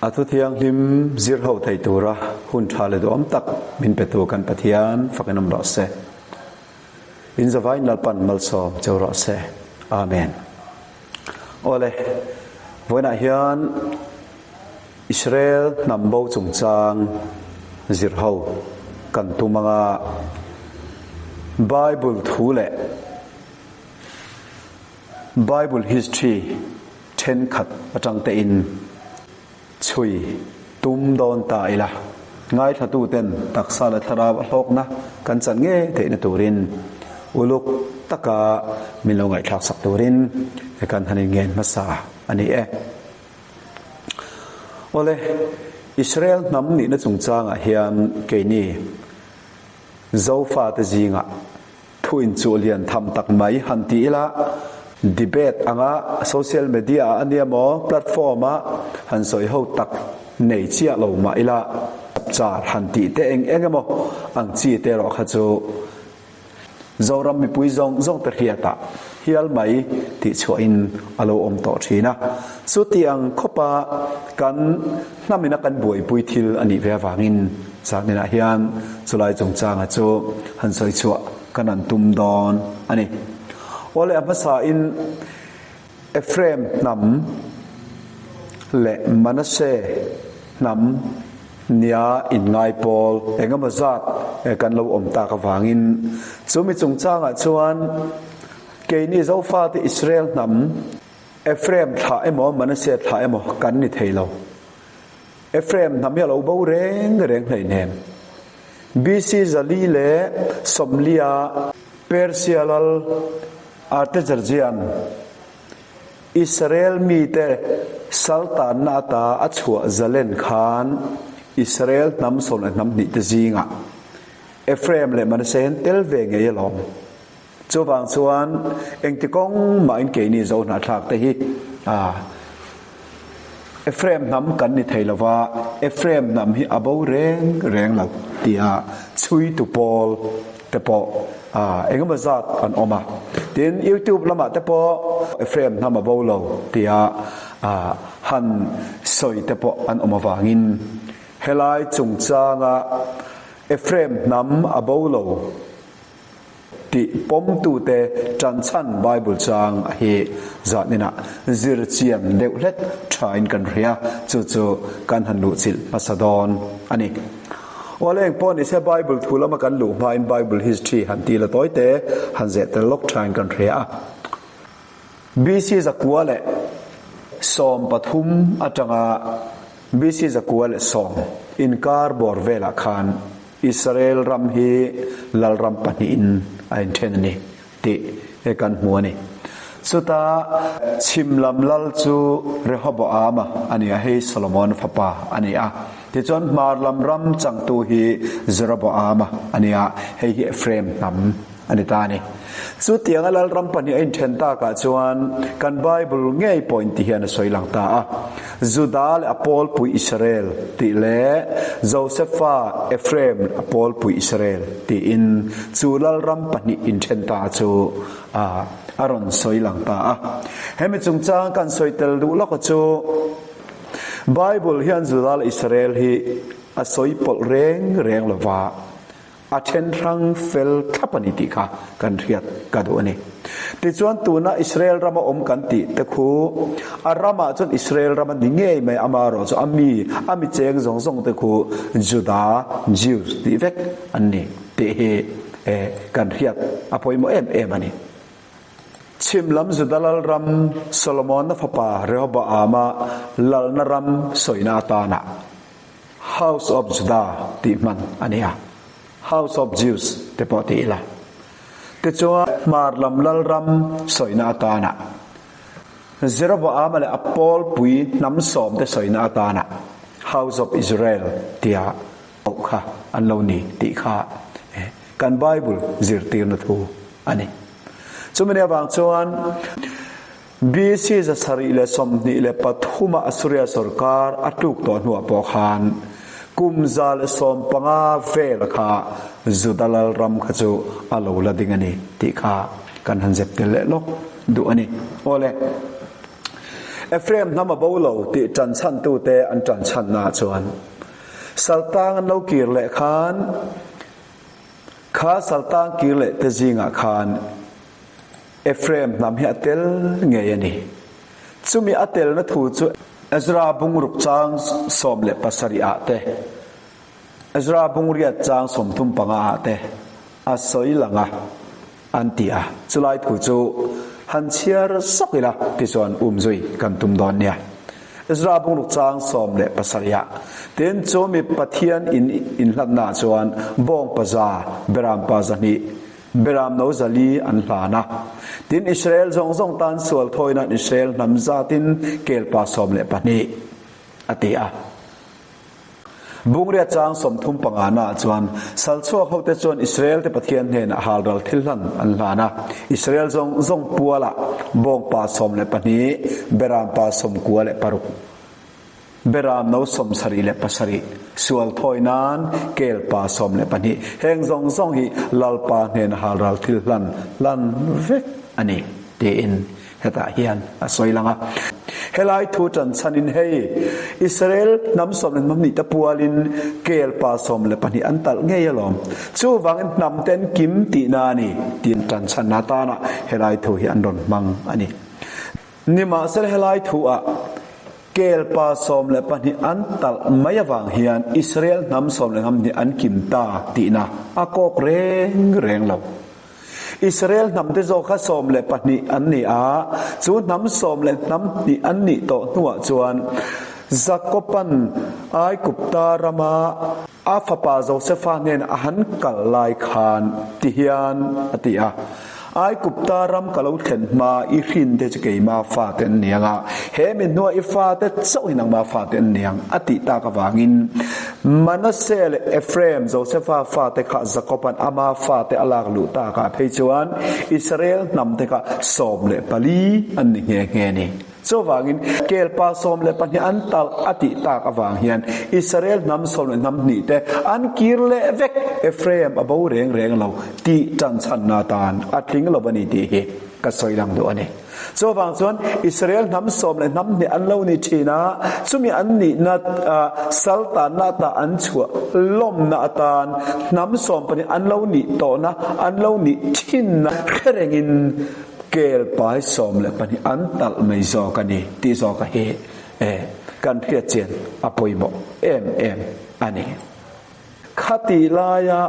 A thu thianghlim zir ho thei tura hun tha leh duhawm tak min petu kan Pathian fakin awm rawh se. In zavain Lalpan malsawm cheu rawh se. Amen. Awle, vawiinah hian Israel hnam bo chungchang zir ho kan tum anga Bible thu leh Bible history thenkhat atang tein chhui tum dawn ta ila, ngaithlatuten taksa leh thlarau a hlawkna kan chan ngei theihna turin uluk taka min lo ngaihthlak sak turin kan han inngen hmasa a ni e. Awle, Israel hnam nihna chungchangah hian keini Zofate zingah Thu inchuh lian tham tak mai han ti ila, debate anga social media ah a nia maw, platform ah han sawi ho tak nei chiah lo mah ila, char han tih te eng eng emaw ang chi te erawh kha chu Zoram mipui zawng zawng te hriatah hial mai tih chhuahin a lo awm tawh thin a. Chutiang khawpa kan hnamina kan buaipui thil a nih ve avangin Zaninah hian chulai chungchanga chu han sawi chhuah kan han tum dawn a ni. Awle a hmasain Ephraim hnam leh Manasseh hnam nia inngai pawl engemaw zat kan lo awm tak avangin chumi chungchangah chuan keini Zofate Israel hnam Ephraim thlah emaw Manasseh thlah emaw kan ni thei lo. Ephraim hnam hi a lo bo reng reng hleihnem. BC 440 Persia lal Artaxerxes-a'n Israel mite saltanna ata a chhuah zalen khan Israel hnam sawm leh hnam hnihte zingah Ephraim leh Manasseh hi an tel ve ngei alawm. Chuvang chuan engti kawng mahin keini zo hnahthlak te hi Ephraim hnam kan ni thei lova, Ephraim hnam hi a bo reng reng lo tia chhuitu pawl te pawh engemaw zat an awm a. Tin, YouTube lamah te pawh Ephraim hnam a bo lo tia han sawi te pawh an awm avangin helai chungchanga Ephraim hnam a bo lo Tih pawmtute ṭanchhan Bible chang hi zaninah zir chian deuh hlek ṭhain kan hria, chu chu kan han luhchilh hmasa dawn a ni. Aw eng pawh nise Bible thu lama kan luh hmain Bible history han ti la tawi te han zeh tel lawk ṭhain kan hria a. BC 113 aṭanga BC 110 inkar bawr velah khan Israel ram hi lalram pahnihin a inthen a ni tih he kan hmu a ni. Chuta chhim lam lal chu Rehoboama a ni a, hei Solomon fapa a ni a. Tichuan hmar lam ram changtu hi Jeroboama a ni a, hei hi Ephraim hnam a ni ta a ni. Chutianga lalram pahnih a inthen takah chuan kan Bible ngei pawhin ti hian a sawi lang ta a, Juda leh a pawlpui Israel tih leh Josefa, Ephraim leh a pawlpui Israel tiin chu lalram pahnih inthen ta chu a rawn sawi lang ta a. Hemi chungchang kan sawi tel duh lawka chu Bible hian Juda leh Israel hi a sawi pawlh reng reng lova, A then hrang fel thlap a ni tih kha kan hriat ka duh a ni. Tichuan tuna Israel rama awm kan tih te khu a ramah chuan Israel ram a ni ngei mai amaherawh chu a mi a mi cheng zawng zawng te khu Juda, Jews, tih vek an ni tih hi kan hriat a pawimawh em em a ni. Chhim lam Juda lalram Solomona fapa Rehoboama lalna ram sawina atana House of Judah tih hman a ni a, House of Jews te pawh ti ila. Tichuan, hmar lam lalram sawina atana Jeroboama leh a pawlpui hnam sawmte sawina atana House of Israel tia koh kha an lo ni tih kha kan Bible zirtirna thu a ni. Chumi nia vang chuan, BC 723 a Assuria sorkar a tluk tawh hnuah pawh khan kum 115 vel kha Juda lalram kha chu a lo la ding a ni tih kha kan han zep tel leh lawk duh a ni. Awle. Ephraim hnam a bo lo tih ṭanchhantute an ṭanchhannaah chuan saltang an lo kir leh khan kha saltang kir leh te zingah khan Ephraim hnam hi a tel ngei a ni. Chumi a telna thu chu Ezra bungruk chang 17 ah te, Ezra bungriat chang 35 ah te a sawi lang a, an ti a. Chulai thu chu han chhiar sawk ila tichuan umzui kan tum dawn nia. Ezra bungruk chang 17 ah tin chumi Pathian in inhlatnaah chuan bawng paza, beram pa 200, Beram no 400 an hlan a. Tin, Israel zawng zawng tan sual thawi nan Israel hnam zatin kelpa 12 a ti a. Bungria chang 35 naah chuan salchhuak hote chuan Israel te Pathian hnenah halral thil hlan an hlan a. Israel zawng zawng pualah bawngpa 12, berampa 96. Beram no 77, sual thawi nan kel pa 12, heng zawng zawng hi Lalpa hnena halral thil hlan hlan vek a ni, tiin hetah hian a sawi lang a. Helai thu ṭan chhanin hei, Israel hnam 12 te pualin kel pa 12 an talh ngei alawm. Chuvangin hnam te an kim tihna a ni, tiin ṭan chhan atana helai thu hi an rawn hmang a ni. Nimahsela helai thuah kelpa 12 an talh mai avang hian Israel hnam 12 an kim ta tihna a kawk reng reng lo. Israel hnam te zawk kha 12 an ni a, chu hnam sawm leh hnam hnih an nih tawh hnuah chuan Jakoban Aigupta rama a fapa Josefa hnenah a han kal lai khan ti hian a ti a, Aigupta ram ka lo thlen hma i hrin te chu keima fate an ni ang a, he mi hnuah i fate chauh hi nangma fate an ni ang, a tih tak avangin Manasseh leh Ephraim, Josefa fate kha Jakoba'n ama fate a lak luh takah phei chuan Israel hnam te kha 14 an ni nghe nghe a ni. Chuvangin, kelpa 12 an talh a tih tak avang hian Israel hnam sawm leh hnam hnih te an kir leh vek, Ephraim a bo reng reng lo tih ṭanchhanna atan a tling lo a ni tih hi ka sawi lang duh a ni. Chuvang chuan Israel hnam sawm leh hnam hnih an lo ni ṭhin a, chumi an nihna saltanna ata an chhuah lawmna atan hnam 12 an lo nih tawhna, an lo nih ṭhinna hre rengin, Kel pai 12 an talh mai zawk a ni tih zawk a hi kan hriat chian a pawimawh em em a ni. Khatih laia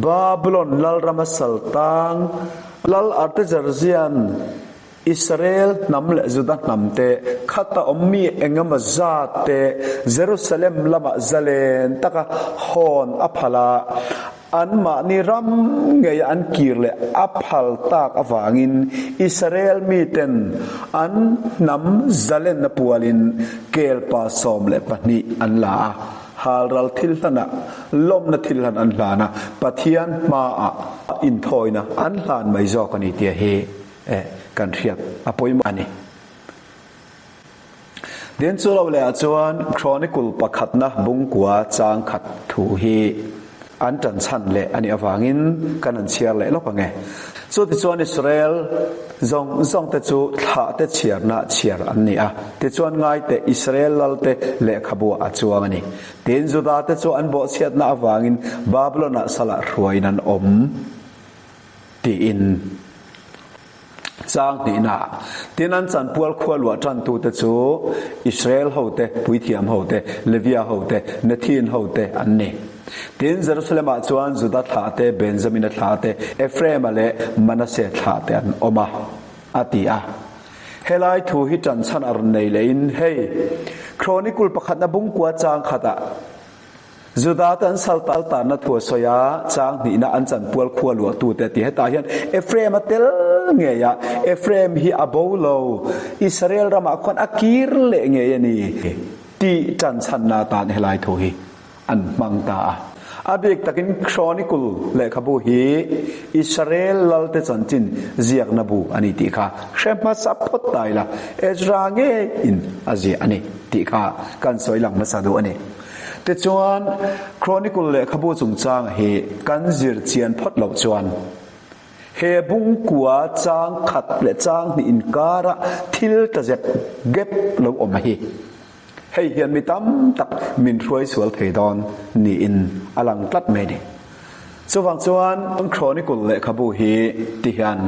Babylon lalrama saltang Lal Artaxerxes-a'n Israel hnam leh Juda hnam te khata awmmi engemaw zat te Jerusalem lamah zalen taka hawn a phal a, Anmahni ram ngei an kir leh a phal tak avangin Israel miten an hnam zalenna pualin kelpa 12 an la a, halral thil hlanah lawmna thil hlan an hlan a, Pathian hmaah inthawina an hlan mai zawk a ni tia hi kan hriat a pawimawh a ni. Tin, chu lo lehah chuan Chronicle pakhatna bungkua chang khat thu hi an ṭan chhan leh a nih avangin kan han chhiar leh lawk ang e. Chutichuan Israel zawng zawngte chu thlahte chhiarna chhiar an ni a, tichuan ngaite Israel lalte lehkhabuah a chuang a ni. Tin, Judate chu an bawhchhiatna avangin Babylon-ah salah hruaiin an awm tiin. Chang hnihna, Tin an chanpual khua luah tantute chu Israel hote, puithiam hote, Levia hote, Nethin hote an ni. Tin Jerusalem-ah chuan Juda thlahte, Benjamina thlahte, Ephraim-a leh Manasseh thlahte an awm a, a ti a. Helai thu hi ṭanchhan a rawn nei lehin hei, Chronicle pakhatna bungkua chang khatah, Juda te an sal tal tanna thu a sawi a, chang hnihna an chanpual khua luahtute a ti. Hetah hian Ephraim a tel ngei a, Ephraim hi a bo lo, Israel ramah khuan a kir leh ngei a ni tih ṭanchhanna atan helai thu hi an hmang ta a. A bik takin Chronicle lehkhabu hi Israel lalte chanchin ziakna bu a ni tih kha hre hmasa phawt ta ila, Ezra ngeiin a ziah a ni tih kha kan sawi lang hmasa duh a ni. Tichuan, Chronicle lehkhabu chungchang hi kan zir chian phawt loh chuan, He bungkua chang khat leh chang hnih inkara thil tlazep gap lo awm hi. Hei hian mi tam tak min hruai sual thei dawn niin a lang tlat mai a ni. Chuvang chuan Chronicle lehkhabu hi ti hian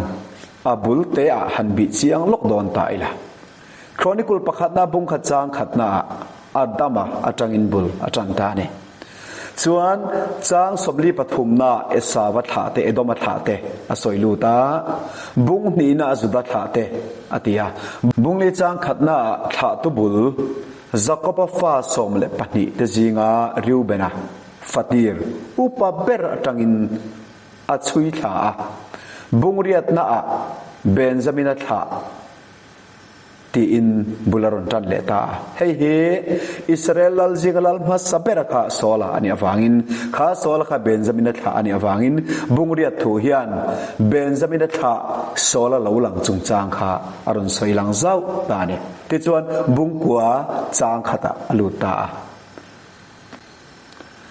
a bul te ah han bih chiang lawk dawn ta ila. Chronicle pakhatna bungkhat chang khatna ah Adama atangin bul a tan ta a ni. Chuan chang sawmli pathumna Esava thlah te Edoma thlah te a sawi lut a, bung hnihna a Juda thlah te a ti a. Bungli chang khatna ah thlahtu bul Jakoba fa 12 te zinga Reubena fatir upa ber atangin a chhui thla a, bung riatna ah Benjamina thlah Tiin bul a rawn tan leh ta a. Hei hi Israel lal zinga lal hmasa bera kha Saula a nih avangin, kha Saula kha Benjamina thlah a nih avangin Bungriat thu hian Benjamina thlah Saula lo lang chungchang kha a rawn sawi lang zauh ta a ni. Tichuan Bungkua chang khatah a lut ta a.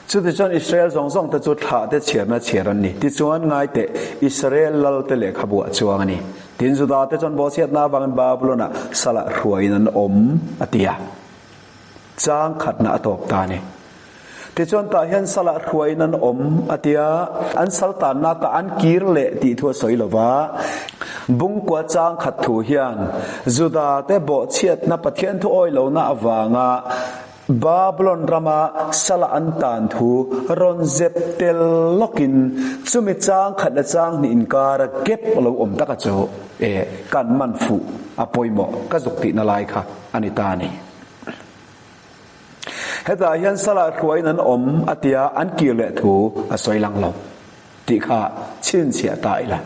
Chutichuan Israel zawng zawng te chu thlah te chhiarna chhiar an ni. Tichuan ngai teh, Israel lal te lehkhabu ah chuang a ni. Tin Juda te chuan bawhchhiatna avangin Babylon ah salah hruaiin an awm, a ti a. Chang khatna a tawp ta a ni. Tichuan tah hian salah hruaiin an awm, a ti a. An sal tanna tah an kir leh tih thu a sawi lo va. Bungkua chang khat thu hian Juda te bawhchhiatna Pathian thu awi lohna avanga Babylon rama sala an tan thu rawn zep tel lawkin chumi chang khat leh chang hnih inkara gap lo awm taka chu e kan man fuh a pawimawh ka zuk tihna lai kha a ni ta a ni. Hetah hian sala hruaiin an awm a tia an kir leh thu a sawi lang lo tih kha chhinchhiah ta ila.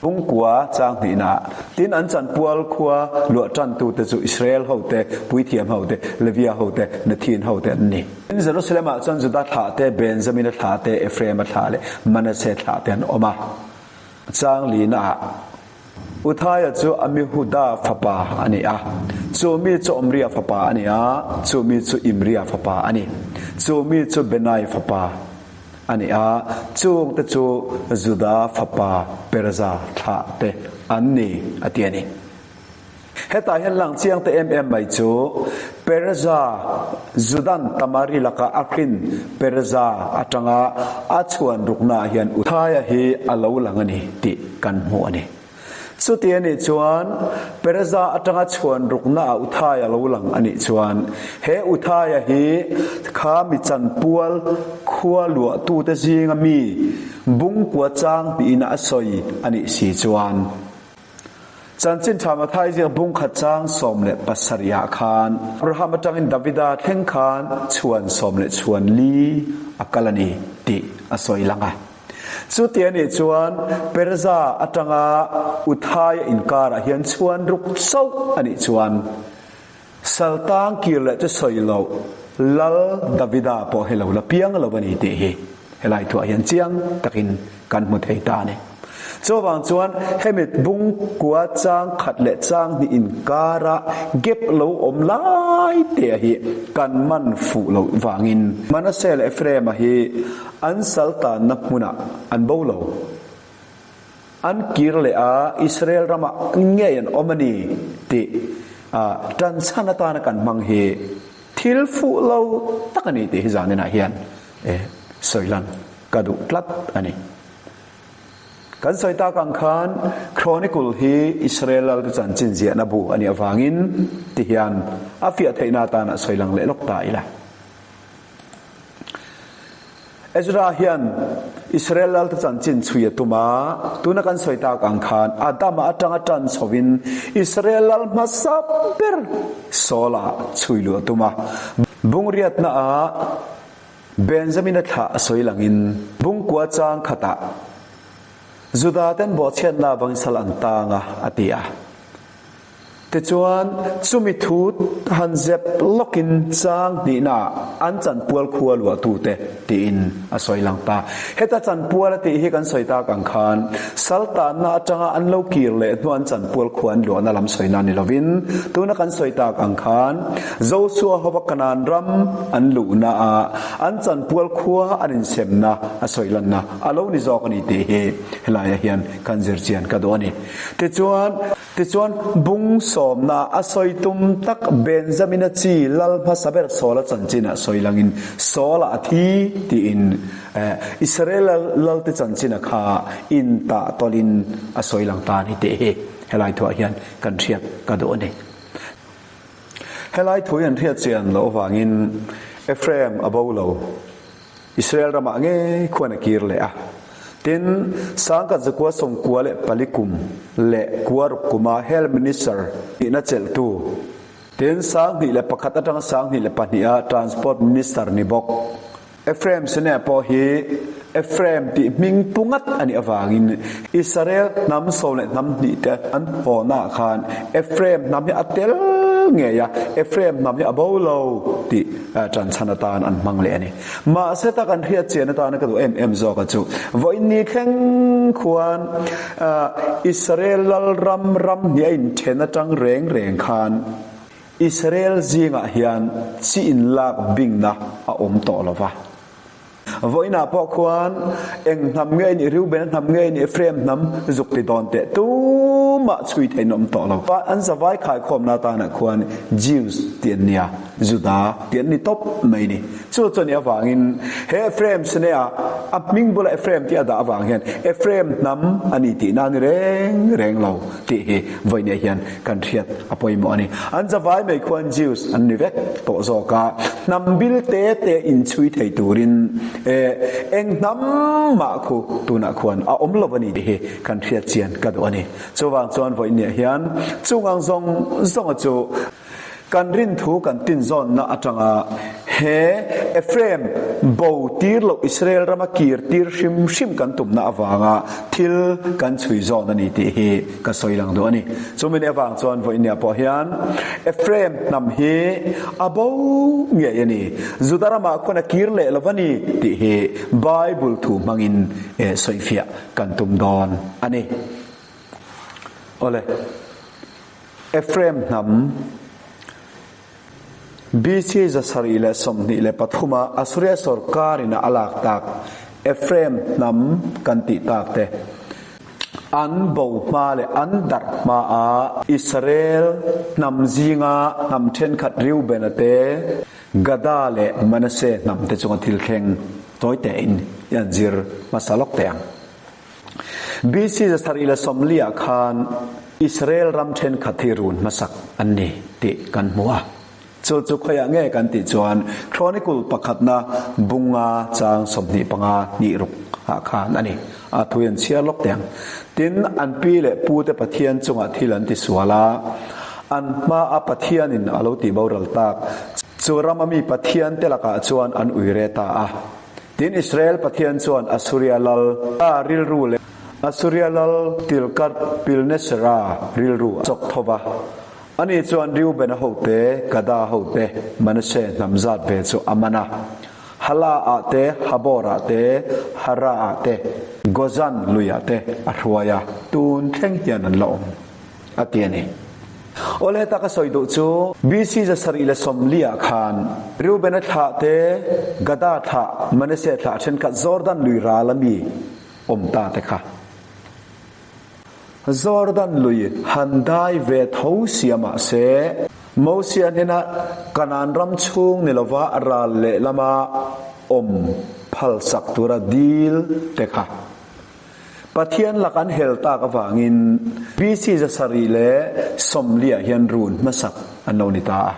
Bungkua chang hnihnaah tin an chanpual khua luah tantute chu Israel hote, puithiam hote, Levia hote, Nethin hote an ni. Tin Jerusalem-ah chuan Juda thlahte, Benjamina thlahte, Ephraim-a thlah leh Manasseh thlahte an awm a. Chang linaah Uthaia chu Amihuda fapa a ni a, chu mi chu Omria fapa a ni a, chu mi chu Imria fapa a ni, chu mi chu Benai fapa A ni a, chungte chu Juda fapa Perza thlah te an ni, a ti a ni. Hetah hian lang chiang te em em mai chu Perza, Judan Tamari laka a hrin Perza atanga a chhuan ruknaah hian Uthaia hi a lo lang a ni tih kan hmu a ni. Chuti a nih chuan, Pereza atanga chhuan rukna ah Uthaia lo lang a nih chuan, he Uthaia hi kha mi chanpual khua luahtute zinga mi bungkua chang tiin a sawi a nih si chuan, Chanchin Tha Mathai ziak bungkhat chang 17 ah khan Abraham atangin Davida thleng khan chhuan sawm leh chhuan li a kal a ni tih a sawi lang a. Chuti a nih chuan Perza atanga Uthaia inkarah hian chhuan ruk chauh a nih chuan Saltang kir leh chu sawi loh Lal Davida pawh hi lo la piang lo a ni tih hi helai thuah hian chiang takin kan hmu thei ta a ni. Chuvang chuan hemi bungkua chang khat leh chang hnih inkara gap lo awm lai te hi kan man fuh loh vangin Manasseh leh Ephraim-a hi An sal tanna hmunah an bo lo. An kir leh a, Israel ramah ngei an awm a ni tih ṭanchhan atana kan hmang hi thil fuh lo tak a ni tih hi zaninah hian sawi lan ka duh tlat a ni. Kan sawi tak ang khan Chronicle hi Israel lalte chanchin ziahna bu a nih avangin tihian a fiah theihna atana sawi lang leh lawk ta ila. Ezra hian Israel lalte chanchin chhui a tum a, tuna kan sawi tak ang khan Adama atanga tan chhovin Israel lal hmasa ber Saul-a chhui luh a tum a. Bungriatna ah Benjamina thlah a sawi langin bungkua chang khatah Juda ten bawhchhiatna avangin sal an tang a, a ti a. Tichuan, chumi thu han zep lawkin chang hnihnaah an chanpual khua luahtute tiin a sawi lang ta. Heta chanpual a tih hi kan sawi tak ang khan saltanna atanga an lo kir leh hnu an chanpual khua an luahna lam sawina ni lovin tuna kan sawi tak ang khan Joshua hova Kanaan ram an luhnaah an chanpual khua an insemna a sawi lanna a lo ni zawk a ni tih hi helaiah hian kan zir chian ka duh a ni. Tichuan. Tichuan, bung sawmna a sawi tum tak Benjamina chi lal hmasa ber Saula chanchinah sawi langin Saula a thi tiin Israel lalte chanchina kha intah tawlhin a sawi lang ta a ni tih hi helai thuah hian kan hriat ka duh a ni. Helai thu hi an hriat chian loh avangin Ephraim a bo lo. Israel ramah ngei khuan a kir leh a. Tin, sangkhat zakua sawmkua leh pali kum leh kua ruk kuma Health Minister nihna chelhtu, tin 2001 atanga 2002 a Transport Minister ni bawk Ephraim Sine pawh hi Ephraim tih hming pu ngat a nih avangin Israel hnam sawm leh hnam hnih te an hawhnaah khan Ephraim hnam hi a tel ngei a, Ephraim hnam hi a bo lo tih ṭanchhan atan an hmang leh a ni. Mahse ta kan hriat chian atana ka duh em em zawk a chu vawiin ni thleng khuan Israel lalram ram hnih a inthen atang reng reng khan Israel zingah hian chi inlak bingna a awm tawh lo va. Vawiinah pawh khuan eng hnam nge nih Reuben hnam nge nih Ephraim hnam zuk ti dawn teh tumah chhui theiin awm tawh lo. An zavai khaikhawmna atanah khuan Jews tih an nia, Juda tih an ni tawp mai ni. Chu chu nih avangin he Ephraim sinea a hming bula Ephraim tih a dah avang hian Ephraim hnam a ni tihna a ni reng reng lo tih hi vawiinah hian kan hriat a pawimawh a ni. An zavai mai khuan Jews an ni vek tawh zawk a, hnam bil te te inchhui thei turin e eng hnam mah khu tunah khuan a awm lo a ni tih hi kan hriat chian ka duh a ni. Chuvang chuan vawiinniah hian chung ang zawng zawnga chu Kan rinthu kan tinzawnna atanga he Ephraim bo tir loh Israel rama kir tir hrim hrim kan tumna avanga thil kan chhui zawn a ni tih hi ka sawi lang duh a ni. Chumi ni avang chuan vawinia pawh hian Ephraim hnam hi a bo ngei a ni, Juda ramah khuan a kir leh lo va ni tih hi Bible thu hmangin sawifiah kan tum dawn a ni. Awle. Ephraim hnam, BC 723 a Assuria sorkarin a lak tak Ephraim hnam kan tih tak te, an bo hma leh an darh hma a Israel hnam zinga hnam thenkhat Reuben-a te, Gada leh Manasseh hnam te chunga thil thleng tawi tein i an zir hmasa lawk teh ang. BC 740 ah khan Israel ram thenkhat hi run hmasak an ni tih kan hmu a. Chu chu khawiah nge kan tih chuan Chronicle pakhatna bunga chang 25 hnih ruk ah khan a ni. A thui an chhiar lawk teh ang. Tin, an pi leh pu te Pathian chungah thil an ti sual a, an hmaa Pathianin a lo tih boral tak chu rama mi Pathian te lakah chuan an uire ta a. Tin, Israel Pathian chuan Assuria lal a rilru leh Assuria lal Tilgath-pilnesera rilru a chawk tho va. Ani chuan Reubena hote, Gada hote, Manasseh hnam zat ve chu a man a. Hala-ah te, Habor-ah te, Hara-ah te, Gozan luiah te a hruai a, tun thleng hian an la awm. A ti a ni. Awle heta ka sawi duh chu BC 740 ah khan Reubena thlah te, Gada thlah, Manasseh thlah thenkhat Jordan lui ral a mi awm ta te kha Jordan lui han dai ve tho sia mahse Mosia hnena Kanaan ram chhung ni lova ral lehlama awm phalsak tura dil te kha Pathian lak an hel tak avangin BC 740 ah hian run hmasak an lo ni ta a.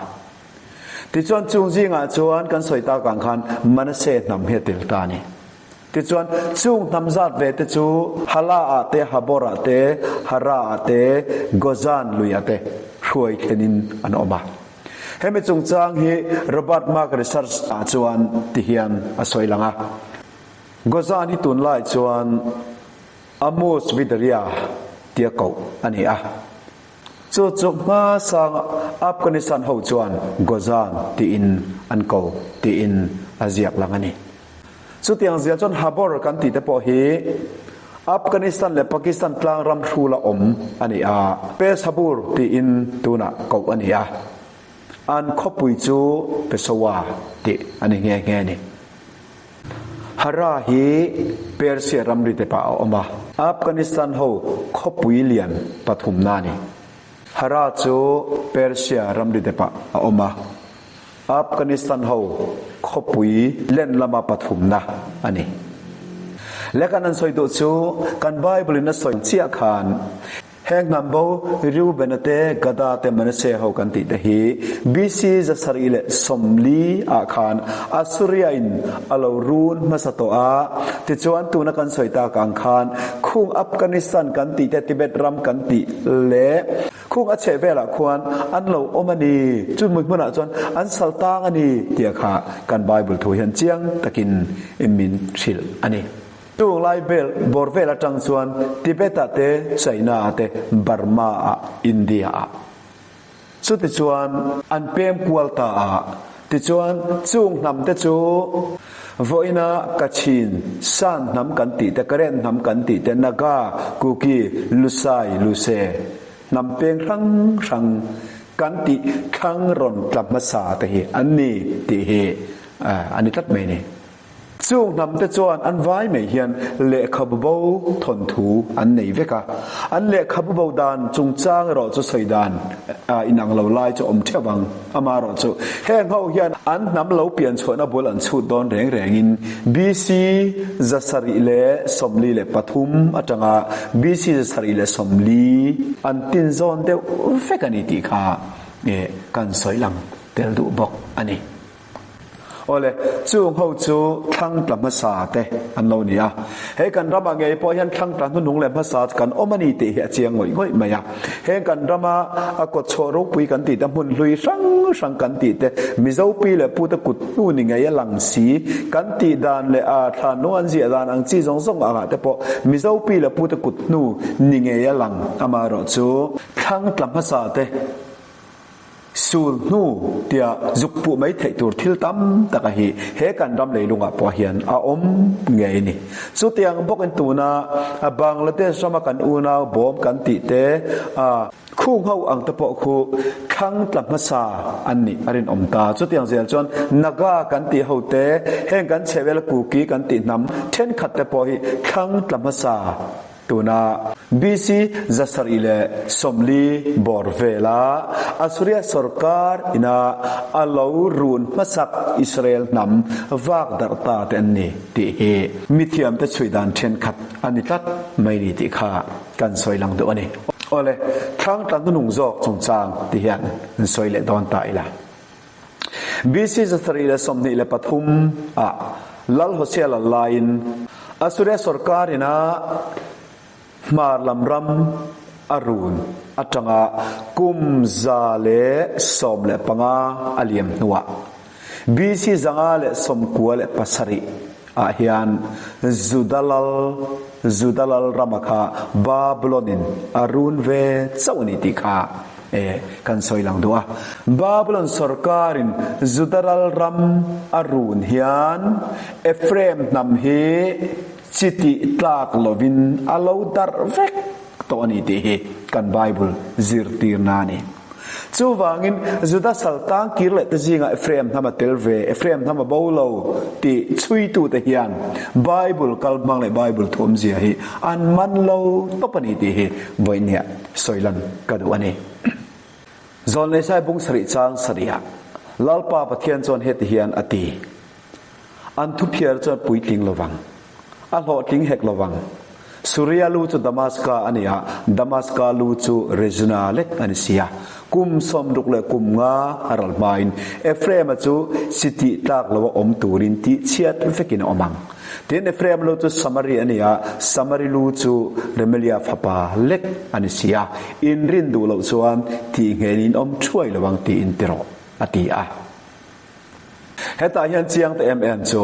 Tichuan chung zingah chuan kan sawi tak ang khan Manasseh hnam hi a tel ta a ni. Tichuan chung hnam zat ve te chu Hala ah te, Habor ah te, Hara ah te, Gozan lui ah te hruai thlenin an awm a. Hemi chungchang hi Robert Mark Research ah chuan ti hian a sawi lang a. Gozan hi tunlai chuan Amos Vidaria tia koh a ni a. Chu chu hmasang Afghanistan ho chuan Gozan tiin an ko tiin a ziak lang a ni. Chutiang ziah chuan Habor kan tih te pawh hi Afghanistan leh Pakistan tlang ram hrula awm a ni a, Peshabur tiin tunah koh a ni a. An khawpui chu Peshawar tih a ni nghe nghe a ni. Hara hi Persia ramri te pah a awm a, Afghanistan ho khawpui lian pathumna a ni. Hara chu Persia ramri te pah a awm a, Afghanistan ho khawpui len lama pathumna a ni. Lehkhan an sawi duh chu kan Bible in a sawi chiah khan heng hnam bo Reubena te, Gada te, Manasseh ho kan tih te hi BC 740 ah khan Assuria in a lo run hmasa tawh a, tichuan tuna kan sawi tak ang khan khung Afghanistan kan tih te, Tibet ram kan tih leh Khung a chheh velah khuan an lo awm a ni, chu hmui hmunah chuan an sal tang a ni tia kha kan Bible thu hian chiang takin min hrilh a ni. Chung lai vel bawr vel atang chuan Tibet ah te, China ah te, Burma ah, India ah. Chutichuan an pem kual ta a, tichuan chung hnam te chu vawiina Kachin, Shan hnam kan tih te, Karen hnam kan tih te, Naga, Kuki, Lusai, Luse hnam peng hrang hrang kan tih thlang rawn tla hmasa te hi an ni tih hi a ni tlat mai a ni. Chung hnamte chuan an vai mai hian lehkhabu bo thawnthu an nei vek a, an lehkhabu bo dan chungchang erawh chu sawi dan inang lo lai chu awm theuh ang. Amaherawh chu heng ho hian an hnam lo pian chhuahna bul an chhut dawn reng rengin BC 743 atanga BC 740 an tin zawn deuh vek a ni tih kha kan sawi lang tel duh bawk a ni. Awle, chung ho chu thlang tla hmasa te an lo ni a. He kan rama ngei pawh hian thlang tla hnuhnung leh hmasa chu kan awm a ni tih hi a chiang ngawih ngawih mai a. Heng kan rama a kawt chhuah ropui kan tih te, hmun hlui hrang hrang kan tih te, Mizo pi leh pu te kut hnu ni ngei a lang si kan tih dan leh a thlan nung an ziah dan ang chi zawng zawng angah te pawh Mizo pi leh pu te kut hnu ni ngei a lang amaherawhchu thlang tla hmasa te Sul hnu tia zuk puh mai theih tur thil tam tak a hi he kan ram leilungah pawh hian a awm ngei a ni. Chutiang bawkin tuna Bangladesh rama kan unau bawm kan tih te a khung ho ang te pawh khu thlang tla hmasa an nih a rinawm ta. Chutiang zel chuan Naga kan tih ho te, heng kan chhehvela Kuki kan tih hnam thenkhat te pawh hi thlang tla hmasa Tuna BC 740 bawr vela Assuria sorkar ina a lo run hmasak Israel hnam vak darh ta te an ni tih hi mithiamte chhui dan thenkhat a ni tlat mai ni tih kha kan sawi lang duh a ni. Awle, thlang tla hnunung zawk chungchang ti hian an sawi leh dawn ta ila. BC 723 ah Lal Hosea lal laiin Assuria sorkar ina hmar lam ram a run atanga kum 115 a liam hnuah BC 597 ah hian Juda lal Juda lal rama kha Babylon in a run ve chauh a ni tih kha E, kan sawi lang duh a. Babylon sorkarin Juda ral ram a run hian Ephraim hnam hi chi tih tlak lovin a lo darh vek tawh a ni tih hi kan Bible zirtirna a ni. Chuvangin Juda sal tang kir leh te zingah Ephraim hnam a tel ve, Ephraim hnam a bo lo tih chhuitute hian Bible kal hmang leh Bible thuamzia hi an man lo tawp a ni tih hi vawiinniah Sawilan ka duh a ni. Zawlneisai bung sarih chang sarihah Lalpa Pathian chuan heti hian a ti, An thuphiar chuan puitling lovang, a hlawhtling hek lovang. Suria lu chu Damaska a ni a, Damaska lu chu Rezina lek a ni si a. Kum 60 leh kum nga a ral hmain Ephraim-a chu chi tih tlak loa awm turin tihchhiat vekin a awm ang. Tin, Ephraim lu chu Samari a ni a, Samari lu chu Remelia fapa lek a ni si a, in rin duh loh chuan tih nghen in awm thuai lo ang tiin ti rawh, a ti a. Hetah hian chiang ta em em chu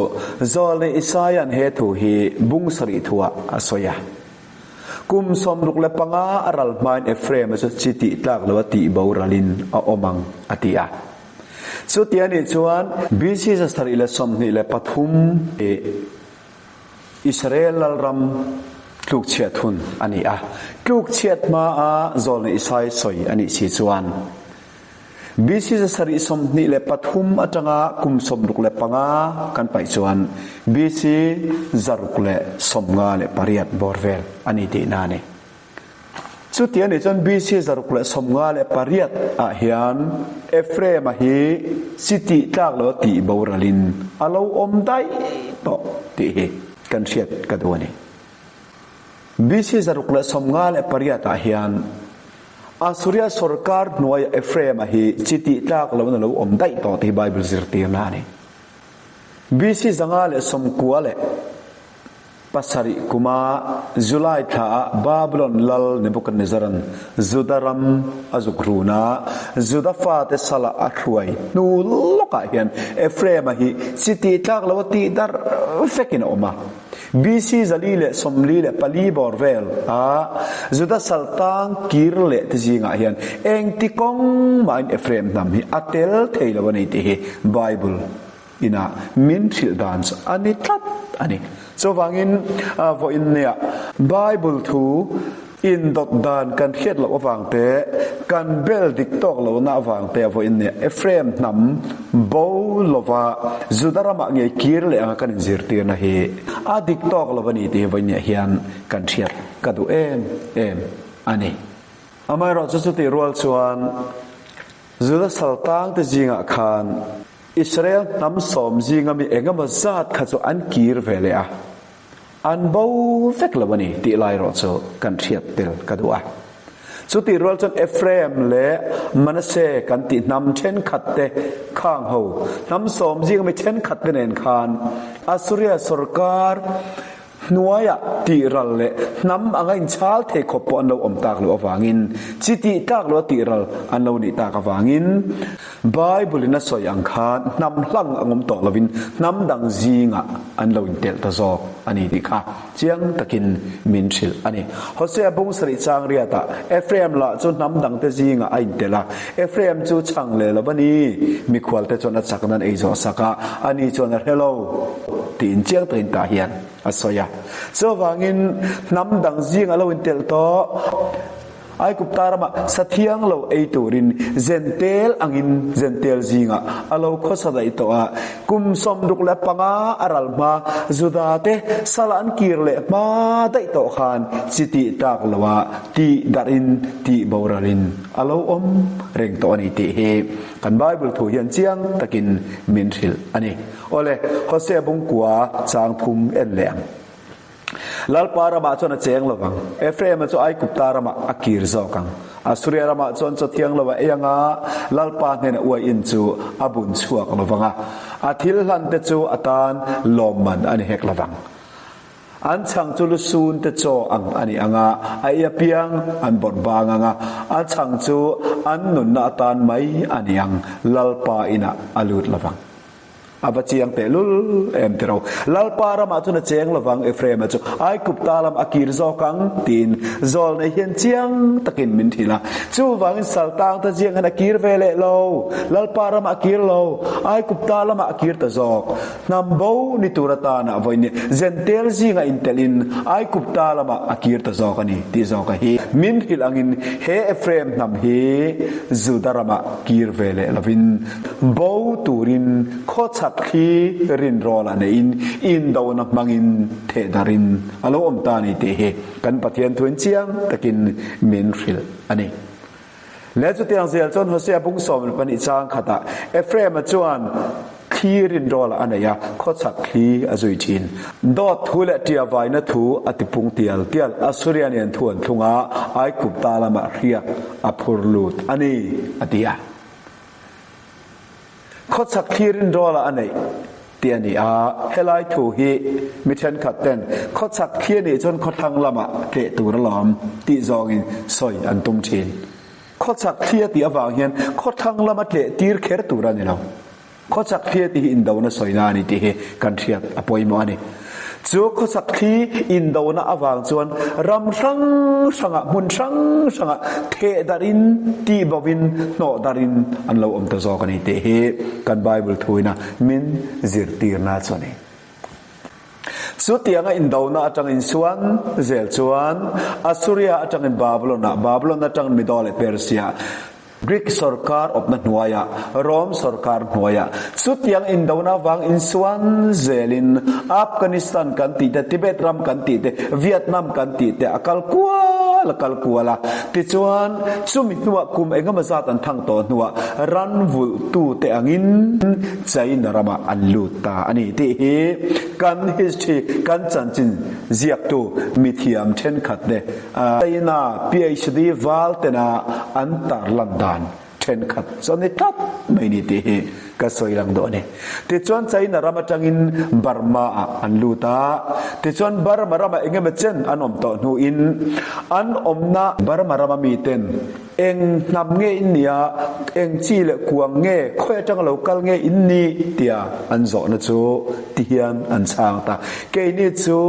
Zawlnei Isaia'n he thu hi bung sarih thuah a sawi a. Kum 65 a ral hmain Ephraim-a chu chi tih tlak loa tih boralin a awm ang, a ti a. Chuti a nih chuan BC 723 i Israel lalram tlukchhiat hun a ni a. Tlukchhiat hmaa zawlna Isai sawi a nih si chuan BC 723 atanga kum 65 kan paih chuan BC 658 bawr vel a ni tihna a ni. Chuti a nih chuan BC 658 ah hian Ephraim-a hi chi tih tlak lo tih boralin a lo awm daih tawh tih hi kan hriat ka duh a ni. BC 658 ah hian Assuria sorkar hnuaiah Ephraim-a hi chi tih tlak loin a lo awm daih tawh tih hi Bible zirtirna a ni. BC 597 kuma July thla ah Babylon lal Nebuchadnezzar-a'n Juda ram a zuk run a, Juda fate salah a hruai hnu lawkah hian Ephraim-a hi chi tih tlak lo a tih darh vekin a awm a. BC 444 bawr vel a Juda saltang kir leh te zingah hian engti kawng mahin Ephraim hnam hi a tel thei lo a ni tih hi Bible Inah min hrilh dan chu a ni tlat a ni. Chuvangin vawiin nia Bible thu indawt dan kan hriat loh avang te, kan bel dik tawk lohna avang te vawiin nia Ephraim hnam bo lova Juda ramah ngei kir leh anga kan inzirtirna hi a dik tawk lo a ni tih hi vawiin nia hian kan hriat ka duh em em a ni. Amaherawhchu chutih rual chuan Juda saltangte zingah khan Israel hnam sawm zinga mi engemaw zat kha chu an kir ve leh a, an bo vek lo a ni tih lai erawh chu kan hriat tel ka duh a. Chutih rual chuan Ephraim leh Manasseh kan tih hnam thenkhat te khang ho hnam sawm zinga mi thenkhat te nen khan Assuria sorkar Hnuaiah tihral leh hnam anga inchhal thei khawp pawh an lo awm tak loh avangin, chi tih tlak loha tihral an lo nih tak avangin, Bible-in a sawi ang khan hnam hlang ang awm tawh lovin hnam dang zingah an lo intelh ta zawk a ni tih kha chiang takin min hrilh a ni. Hosea bung sarih chang riatah Ephraim lah chu hnam dangte zingah a intelh a, Ephraim chu chhang leh lo a ni, mikhualte chuan a chakna an ei zawh sak a, ani chuan a hre lo. Tiin chiang takin tah hian a sawi a. Chuvangin hnam dang zing a lo intelh tawh. Aigupta ramah sathiang lo ei turin Zentel angin Zentel zingah a lo khawsa daih tawh a. Kum 65 a ral hma Juda te sala an kir leh hma daih tawh khan chi tih tlak loah tih darhin tih boralin a lo awm reng tawh a ni tih hi kan Bible thu hian chiang takin min hrilh a ni. Awle, Hosea bungkua chang phum en leh ang. Lalpa ramah chuan a cheng lo vang. Ephraim-a chu Aigupta ramah a kir zawk ang. Asuria ramah chuan chaw thiang lo a ei ang a, Lalpa hnena uai in chu a bun chhuak lo vang a, a thil hlante chu a tan lawmman a ni hek lo vang. An chhang chu lusun te chaw ang a ni ang a, a ei apiang an bawrh bang ang a, a chhang chu an nunna atan mai a ni ang, Lalpa inah a lut lo vang. A va chiang teh lul em tiro. Lalpa ramah chuan a cheng lovang Ephraim-a chu Aigupta lam a kir zawk ang tiin Zawlnei hian chiang takin min hrilh a. Chuvangin saltang ta ziang hian a kir ve leh lo. Lalpa ramah a kir lo. Aigupta lamah a kir ta zawk. Hnam bo ni tur atana vawiin Zentel zinga intelhin Aigupta lamah a kir ta zawk a ni tih zawka hi min hrilh angin he Ephraim hnam hi Juda ramah kir ve leh lovin Bo turin khawchhak thli rinrawlah neiin indona hmangin thehdarhin a lo awm ta a ni tih hi kan Pathian thuin chiang takin min hrilh a ni. Leh chutiang zel chuan Hosea bung 12 chang khatah Ephraim-a chuan thli rinrawlah a nei a, khawchhak thli a zui thin. Dawt thu leh ṭiavaina thu a tipung tial tial. Assuria nen thu an thlung a, Aigupta lamah hriak a phur lut a ni, a ti a. Khawchhak thlirin rawla a neih tih a ni a, helai thu hi mi thenkhat ten khawchhak thli a nih chuan khawthlang lamah tleh tur alawm tih zawngin sawi an tum thin. Khawchhak thli a tih avang hian khawthlang lama tleh tir kher tur a ni lo. Khawchhak thli a tih hi indona sawina a ni tih hi kan hriat a pawimawh a ni. Chu khawsak thli indona avang chuan ram hrang hrangah, hmun hrang hrangah theh darhin, tihbovin, hnawh darhin an lo awm ta zawk a ni tih hi kan Bible thuina min zirtirna chu a ni. Chutianga indona atangin suan zel chuan Assuria atangin Babylon-ah, Babylon atangin Medo leh Persia, Greek sorkar awpna hnuaiah, Rome sorkar hnuaiah, chutiang indona vang insuan zelin Afghanistan kan tih te, Tibet ram kan tih te, Vietnam kan tih te a kal kual a kal kual a. Tichuan, chumi hnuah kum engemaw zat an thang tawh hnuah ran vulhtute angin China ramah an lut ta a ni tih hi kan history, kan chanchin ziaktu mithiam thenkhatte China PhD val tena an tarlan dan thenkhat chu a ni tlat mai ni tih hi ka sawi lang duh a ni. Tichuan China ram atangin Burma ah an lut a, tichuan Burma ramah eng emaw chen an awm tawh hnuin an awmna Burma rama miten eng hnam nge in nia, eng chi leh kuang nge, khawi atanga lo kal nge in ni tia an zawhna chu tihian an chhang ta. Keini chu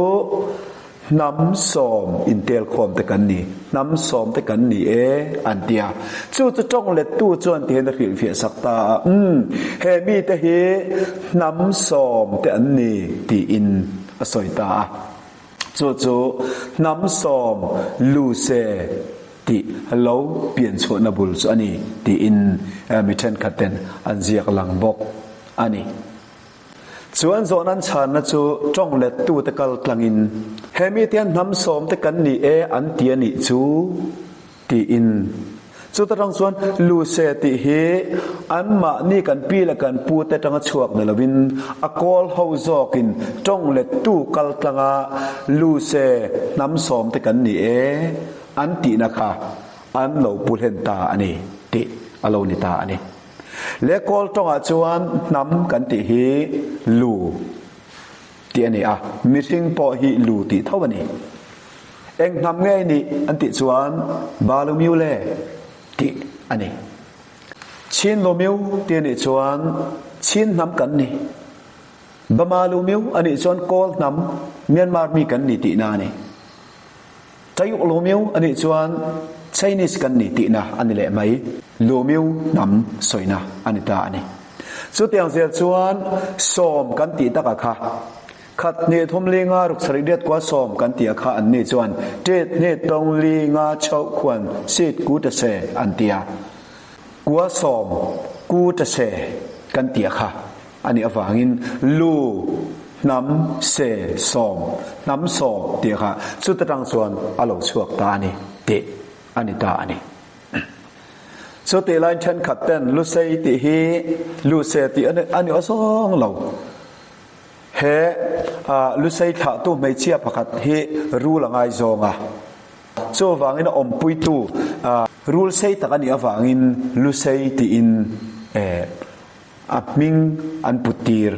Hnam sawm intelkhawm te kan ni, hnam sawm te kan ni e, an ti a. Chu chu tawng lettu chuan tihian a hrilhfiah sak ta a, Umm, he mite hi hnam sawm te an ni, tiin a sawi ta a. Chu chu hnam sawm lu se tih lo pian chhuahna bul chu a ni, tiin mi thenkhat ten an ziak lang bawk a ni. Chuan zawhnan chhanna chu tawng lettute kal tlangin, He mite hian hnam sawmte kan ni e an ti a nih chu, tiin. Chuta tang chuan Luse tih hi anmahni kan pi leh kan pute tanga chhuak ni lovin a kawl ho zawkin tawng lettu kal tlanga Luse hnam sawmte kan ni e an tihna kha an lo pu hlen ta a ni tih a lo ni ta a ni. Le kawl tawngah chuan hnam kan tih hi lu tih a ni a, mihring pawh hi lu tih tho a ni. Eng hnam nge i nih an tih chuan Balumiu le tih a ni. Chin Lumiu tih a nih chuan Chin hnam kan ni. Bama Lumiu a nih chuan Kawl hnam Myanmar mi kan ni tihna a ni. Chayuk Lumiu a nih chuan Chinese kan ni tihna a ni leh mai. Lumiu hnam sawina a ni ta a ni. Chutiang zel chuan sawm kan tih takah kha khat hnih thum li nga ruk sarih riat kua sawm kan tih a kha an nih chuan ṭit hnih tawng li nga chhoh khuan sit ku ta se an ti a. Kua sawm ku ta se kan tih a kha. A nih avangin lu, hnam, se, sawm, hnam sawm tih kha chuta tang chuan a lo chhuak ta a ni tih a ni ta a ni. Chutih laiin thenkhat ten Lusei tih hi Luse tih a ni awzawng lo. He Lusei thlahtu hmeichhia pakhat hi rul a ngaizawng a. Chuvangin a awmpuitu rul sei tak a nih avangin Lusei tiin A hming an put tir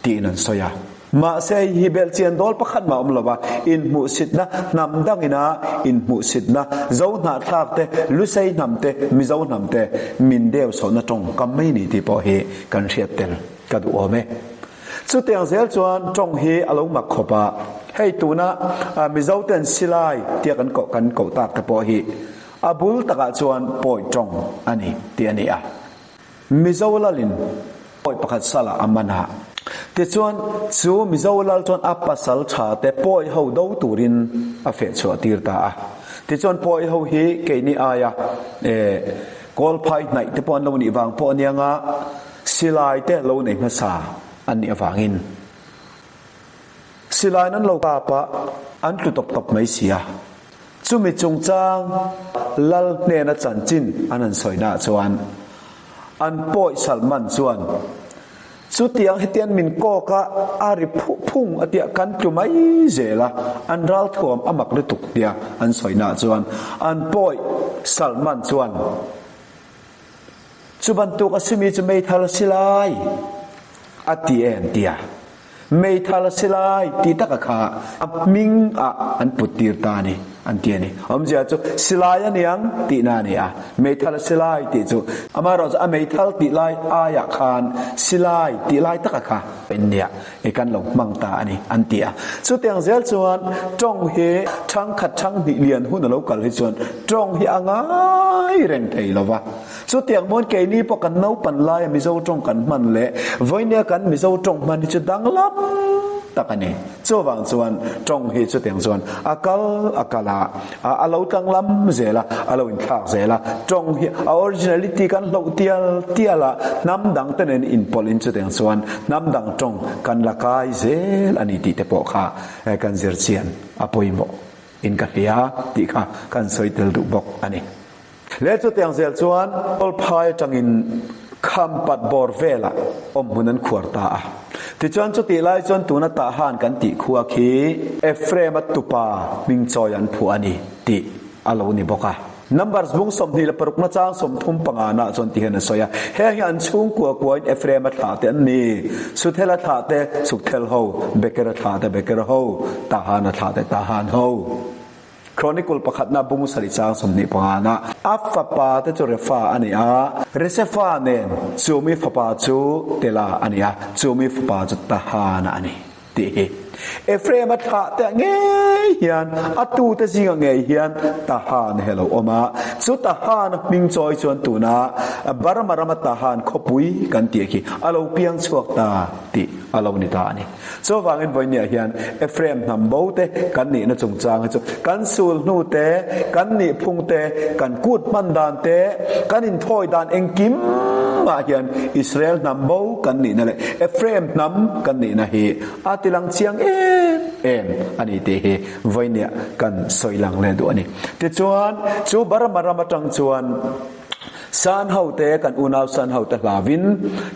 tiin an sawi a. Mahse hei hi belhchian dawl pakhat mah awm lo va, inhmuhsitna hnam dangina inhmuhsitna, Zo hnahthlak te, Lusei hnam te, Mizo hnam te min deu sawhna tawngkam mai ni tih pawh hi kan hriat tel ka duh awm e. Chutiang zel chuan tawng hi a lo mak khawp a, hei tuna Mizo ten silai tia kan koh kan koh tak te pawh hi a bul takah chuan pawi tawng a ni tih a ni a. Mizo lalin pawi pakhat salah a man a. Tichuan, chu Mizo lal chuan a pasal tha te pawi ho do turin a feh chhuah tir ta a. Tichuan, pawi ho hi keini aia kawlphai hnaih te pawh an lo nih vang pawh anianga silai te lo nei hmasa an nih avangin silaiin an lo kap a, an tlu tawp tawp mai si a. Chumi chungchang Lal hnena chanchin an han sawinaah chuan an pawi Salman chuan, Chutiang hetian min kawk a, a ri phuh phung a tia kan tlu mai zel a, an ralthuam a mak lutuk tia an sawinaah chuan an pawi Salman chuan, Chu bantuk a simi chu meithal a si lai a ti e an ti a. Meithal a si lai ti taka kha a hming ah an put tir ta a ni. an ti a ni. Awmzia chu silai a niang tihna a ni a, meithal a silai tih chu amaherawhchu a meithal tih lai aiah khan silai tih lai taka kha en nia i kan lo hmang ta a ni an ti a. Chutiang zel chuan tawng hi thangkhat thanghnih lian hun a lo kal hi chuan tawng hi a ngai reng thei lo va. Chutiang mawn keini pawh kan naupan laia Mizo tawng kan hman leh vawinia kan Mizo tawng hman hi chu danglam tak a ni. Chuvang chuan tawng hi chutiang chuan a kal a kal a, a lo tlanglam zel a, a lo inthlak zel a. Tawng hi a originality kan hloh tial tial a, hnam dang te nen inpawlhin chutiang chuan hnam dang tawng kan la kai zel a ni tih te pawh kha kan zir chian a pawimawh in ka hria tih kha kan sawi tel duh bawk a ni. Le chutiang zel chuan Kawlphai atangin Khampat bawr velah awmhmun an khuar ta a. Tichuan chutih lai chuan tuna Tahan kan tih khua khi Ephraim-a tupa hming chawi an phuah a ni tih a lo ni bawk a. Numbers bung 26 na chang 35 nah chuan ti hian a sawi a, Heng hi an chhungkua kuain Ephraim-a thlah te an ni, Suthela thlah te Sukthel ho, Bekera thlah te Beker ho, Tahan-a thlah te Tahan ho. Chronicle pakhatna bung sarih chang 25 na a fapa te chu Refa a ni a, Resefa nen chumi fapa chu Tela a ni a, chumi fapa chu Tahana a ni tih hi. Ephraim-a thlah te ah ngei hian a tute zingah ngei hian Tahan hi a lo awm a, chu Tahana hming chawi chuan tuna Burma rama Tahan khawpui kan tih khi a lo piang chhuak ta tih a lo ni ta a ni. Chuvangin vawinia hian Ephraim hnam bo te kan nihna chungchang hi chu kan sul hnu te, kan nihphung te, kan kut hman dan te, kan inthawi dan engkim mah hian Israel hnam bo kan nihna leh Ephraim hnam kan nihna hi a tilang chiang em em a ni tih hi vawinia kan sawi lang leh duh a ni. Tichuan, chu Burma ram atang chuan, San ho te kan unau san ho te hlavin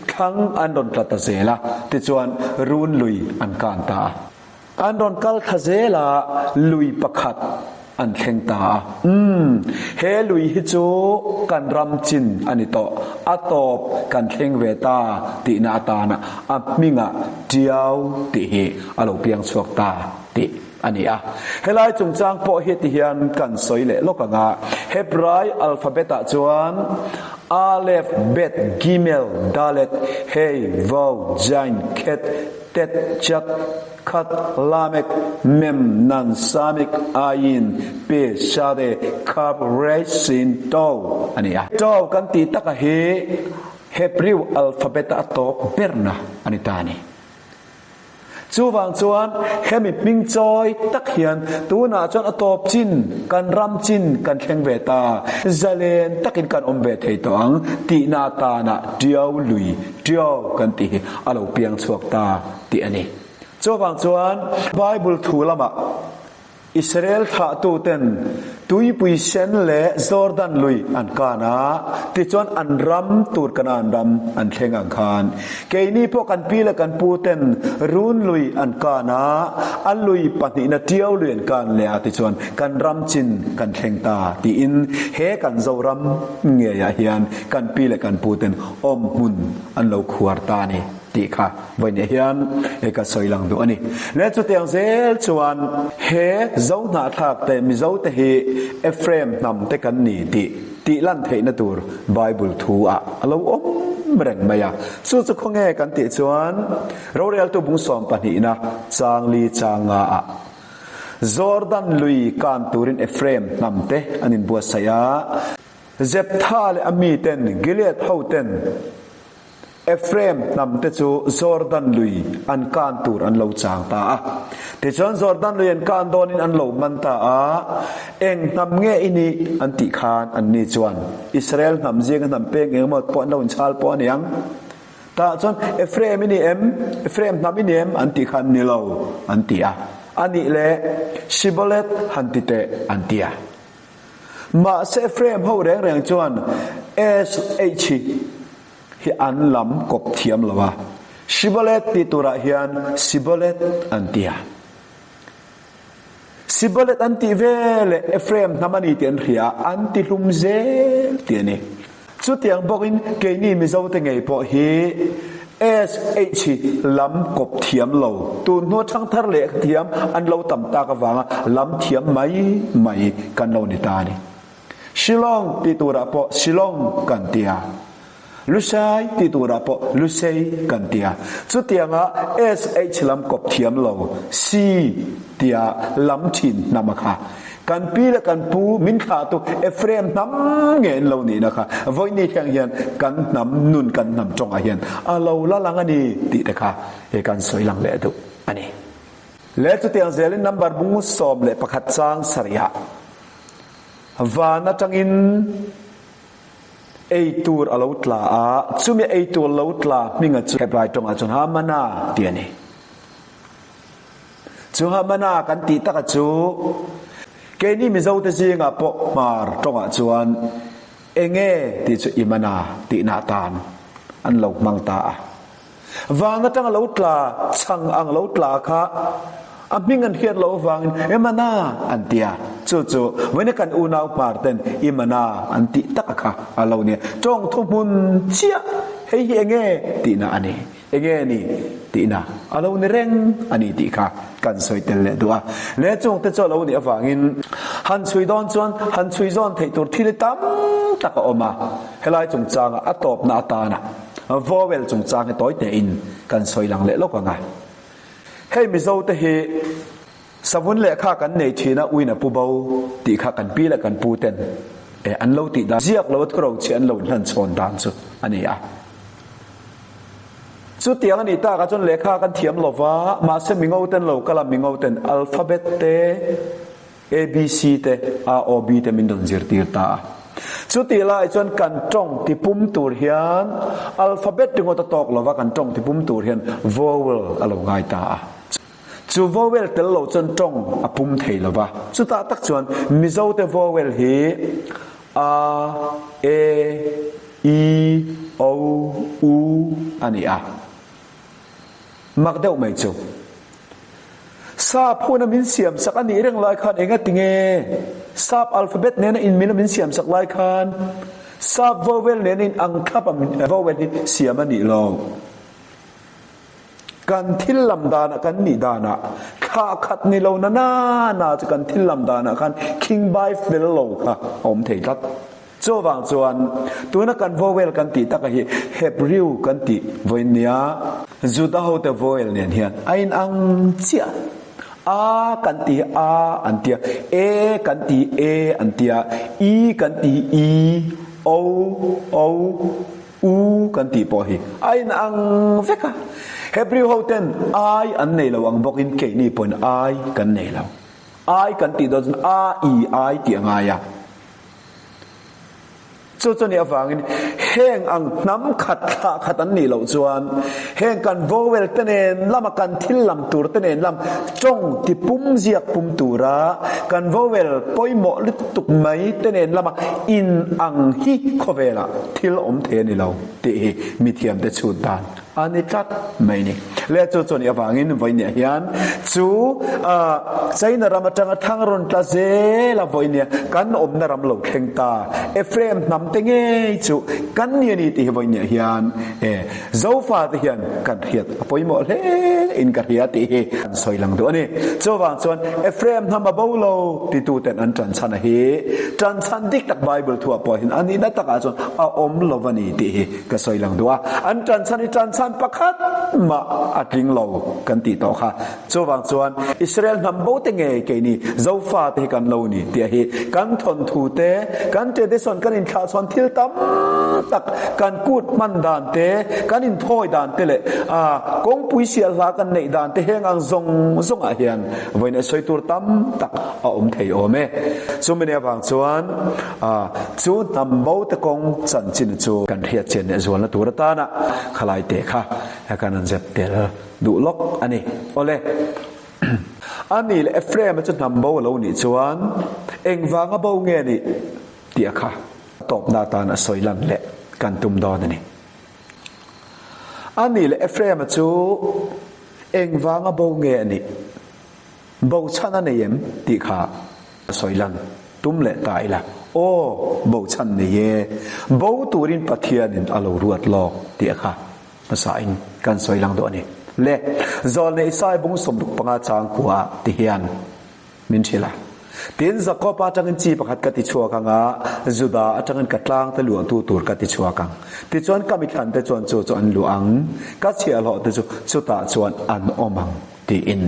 thlang an rawn tla ta zel a, tichuan run lui an kan ta a. An rawn kal thla zel a, lui pakhat an thleng ta a. Umm, he lui hi chu kan ram chin a ni tawh, a tawp kan thleng ve ta tihna atana a hmingah Tiau tih hi a lo piang chhuak ta tih. A ni a. Helai chungchang pawh hi ti hian kan sawi leh lawk ang a, Hebrai alphabet-ah chuan Aleph, Bet, Gimel, Dalet, Hei, Vav, Zain, Khet, Tet, Chat, Khat, Lamek, Mem, Nan, Samik, Ayin, Pe, Sade, Kaf, Resh, Sin, Tau a ni a. Tau kan tih taka hi Hebrew alphabet-a a tawp berna a ni ta a ni. Chuvang chuan hemi hming chawi tak hian tunah chuan a tawp chin, kan ram chin kan thleng ve ta, zalen takin kan awm ve thei tawh ang tihna atana Tiau lui, Tiau kan tih hi a lo piang chhuak ta tih a ni. Chuvang chuan Bible thu lamah Israel thlahtuten Tuipui Sen leh Jordan lui an kan a, tichuan an ram tur Kanaan ram an thleng ang khan. Keini pawh kan pi leh kan puten Run lui an kan a, a lui pahnihna Tiau lui an kan leh a, tichuan kan ram chin kan thleng ta tiin he kan Zoram ngeiah hian kan pi leh kan puten awmhmun an lo khuar ta a ni. Tih kha vawiinah hian he ka sawi lang duh a ni. Le chutiang zel chuan he Zo hnahthlak te Mizo te hi Ephraim hnam te kan ni tih tih lan theihna tur Bible thu ah a lo awm reng mai a. Chu chu khawnge kan tih chuan Roreltu bung sawm pahnihna changli changa ah Jordan lui kan turin Ephraim hnam te an inbuatsaih a. Jeptha leh a miten Gilead hoten Ephraim hnamte chu Jordan lui an kan tur an lo chang ta a. Tichuan Jordan lui an kan dawnin an lo man ta a, Eng hnam nge i nih? an tih khan anni chuan, Israel hnam zinga hnam peng engemaw pawh an lo inchhal pawh a ni ang. Tah chuan, Ephraim i ni em? Ephraim hnam i ni em? an tih khan, Ni lo, an ti a. A nih leh, Shiboleth han ti teh, an ti a. Mahse Ephraim ho reng reng chuan SH hi an lam kawp thiam lo a, Shiboleth tih turah hian Siboleth an ti a. Siboleth an tih veleh Ephraim hnam a ni tih an hria a, an ti hlum zel tih a ni. Chutiang bawkin keini Mizote ngei pawh hi. SH hi lam kawp thiam lo, tun hnua thangthar lehkha thiam an lo tam tak avanga lam thiam mai mai kan lo ni ta a ni. Shillong tih turah pawh Shillong kan ti a, Lushai tih turah pawh Lusei kan ti a. Chutianga SH lam kawp thiam lo, Si tia lam thin hnam a kha. Kan pi leh kan pu min thlahtu Ephraim hnam nge an lo nihna kha vawiini thleng hian kan hnam nun kan hnam tawngah hian a lo la lang a ni tih te kha he kan sawi lang leh duh a ni. Leh chutiang zelin number bung 11 chang sarihah van atangin ei tur a lo tla a, chumi ei tur lo tla hminga chu Hebrai tawngah chuan Hamana tih a ni. Chu Hamana kan tih taka chu keini Mizo te zingah pawh hmar tawngah chuan enge tih chu Imana tihna atan an lo hmang ta a. Van atanga lo tla, chhang ang lo tla kha a hming an hriat loh avangin Imana an ti a. Chu chu vawiina kan unau hmar ten Imana an tih taka kha a lo nia. Tawng thuhmun chiah hei hi enge tihna a ni. Enge ni tihna a lo ni reng a ni tih kha kan sawi tel leh duh a. Le chungte chu a lo nih avangin han chhui dawn chuan han chhui zawn theih tur thil tam tak a awm a. Helai chungchanga a tawpna atana vowel chungchang hi tawi tein kan sawi lang leh lawk ang a. Hei Mizo te hi savun lehkha kan nei thin a uina pu bo tih kha kan pi leh kan pu ten e an lo tih dan ziak lo a thuro chhi an lo inhlan chhawn dan chu a ni a. Chutiang a nih takah chuan lehkha kan thiam lo va, mahse mingo ten lo kal a, mingo ten alphabet te, ABC te, AOB te min rawn zirtir ta a. Chutih lai chuan kan tawng tipum tur hian alphabet ringawt a tawk lo va, kan tawng tipum tur hian vowel a lo ngai ta a. Chu vowel tel lo chuan tawng a pum thei lo va, chutah tak chuan Mizote vowel hi A, E, I, O, U a ni a. Mak deuh mai chu. Sap huna min siam sak a nih reng lai khan enga tinge Sap alphabet nena inmila min siam sak lai khan Sap vowel nena in ang thlap a vowel hi siam a nih lo. Kan thil lam danah kan nih danah thla khat ni lo na na na chu kan thil lam danah khan khingbai fel lo kha a awm thei tlat. Chuvang chuan tuna kan vowel kan tih taka hi Hebrew kan tih vawiin nia Juda hote vowel nen hian a inang chiah. A kan ti hi a an tia, E kan ti hi e an tia, I kan ti hi i, O, o, U kan tih pawh hi a inang vek a. Hebrew ho ten ai an nei lo ang bawkin keini pawhin ai kan nei lo. Ai kan tih dawn chuan a, i, ai tih a ngai a. Chu chu nih avangin heng ang hnam khat thlah khat an nih loh chuan heng kan vowel te nen lama kan thil lam tur te nen lam tawng ti pum ziak pum tura kan vowel pawimawh lutuk mai te nen lama inang hi khawvelah Thil awm thei a ni lo tih hi mithiamte chhut dan a ni tlat mai ni. Le chu chuan i avangin vawinia hian chu China ram atanga thang rawn tla zel a vawinia kan awmna ram lo thleng ta Ephraim hnam te ngei chu kan ni a ni tih hi vawinia hian e Zofa te hian kan hriat a pawimawh hle in ka hria tih hi an sawi lang duh a ni. Chuvang chuan Ephraim hnam a bo lo titu ten an tanchhan a hi tanchhan dik tak Bible thuah pawh hian a nihna takah chuan a awm lo a ni tih hi ka sawi lang duh a. An tanchhan hi tanchhan pakhat mah a tling lo kan tih tawh kha. Chuvang chuan Israel hnam bo te ngei keini Zofa te hi kan lo ni tih a hi kan thawnthu te, kan tradition kan inthlah chhawn thil tam tak kan kut hman dan te, kan inthawi dan te leh kawngpui sial hla kan neih dan te heng ang zawng zawngah hian vawiin sawi tur tam tak a awm thei awm e. Chumi nia vang chuan chu hnam bo te kawng chanchin chu kan hriat chian leh zualna tur atana khalai te kha kan an zep tel duh lawk a ni. Awle. Ani leh Ephraim-a chu hnam bo a lo nih chuan engvanga bo nge nih tih a kha tawpna atan a sawi lan leh kan tum dawn a ni. Ani leh Ephraim-a chu engvanga bo nge a nih, bo chhan a nei em tih kha a sawi lan tum leh ta ila. Aw, bo chhan nei e, bo turin Pathianin a lo ruat lawk tih a kha. Hmasa in kan sawi lang duh a ni. Le, Zawlnei Isai bung 65 chang kua ti hian min hrilh a. Tin, Jakob atangin chi pakhat ka ti chhuak ang a, Juda atangin ka tlang te luahtu tur ka ti chhuak ang. Tichuan ka mithlan te chuan chu chu an luah ang, ka chhiahhlawh te chu chutah chuan an awm ang, tiin.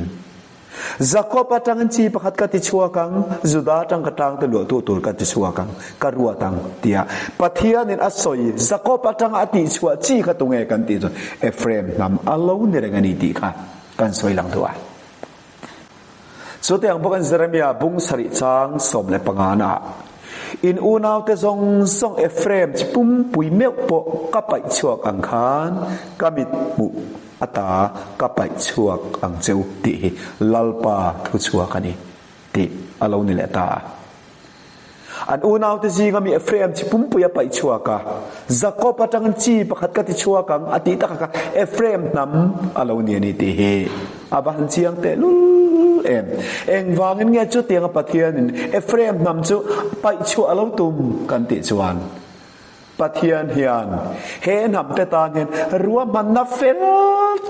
Jakob atangin chi pakhat ka ti chhuak ang, Juda atang ka tlang te luahtu tur ka ti chhuak ang, ka ruat ang, tia Pathianin a sawi. Jakob atanga a tihchhuah chi kha tunge kan tih chuan Ephraim hnam a lo ni reng a ni tih kha kan sawi lang duh a. Chutiang bawkin Jeremia bung sarih chang 15 naah, In unaute zawng zawng Ephraim chi pumpui meuh pawh ka paih chhuak ang khan ka mit hmuh ata ka paih chhuak ang che u tih hi Lalpa thu chhuak a ni tih a lo ni leh ta a. An unaute zinga mi Ephraim chi pumpui a paih chhuak a, Jakob atangin chi pakhat ka ti chhuak ang a tih takah kha Ephraim hnam a lo ni a ni tih hi a va han chiang tehlul em. Engvangin nge chutianga Pathianin Ephraim hnam chu paih chhuah a lo tum kan tih chuan Pathian hian he hnamte tan hian ruahmanna fel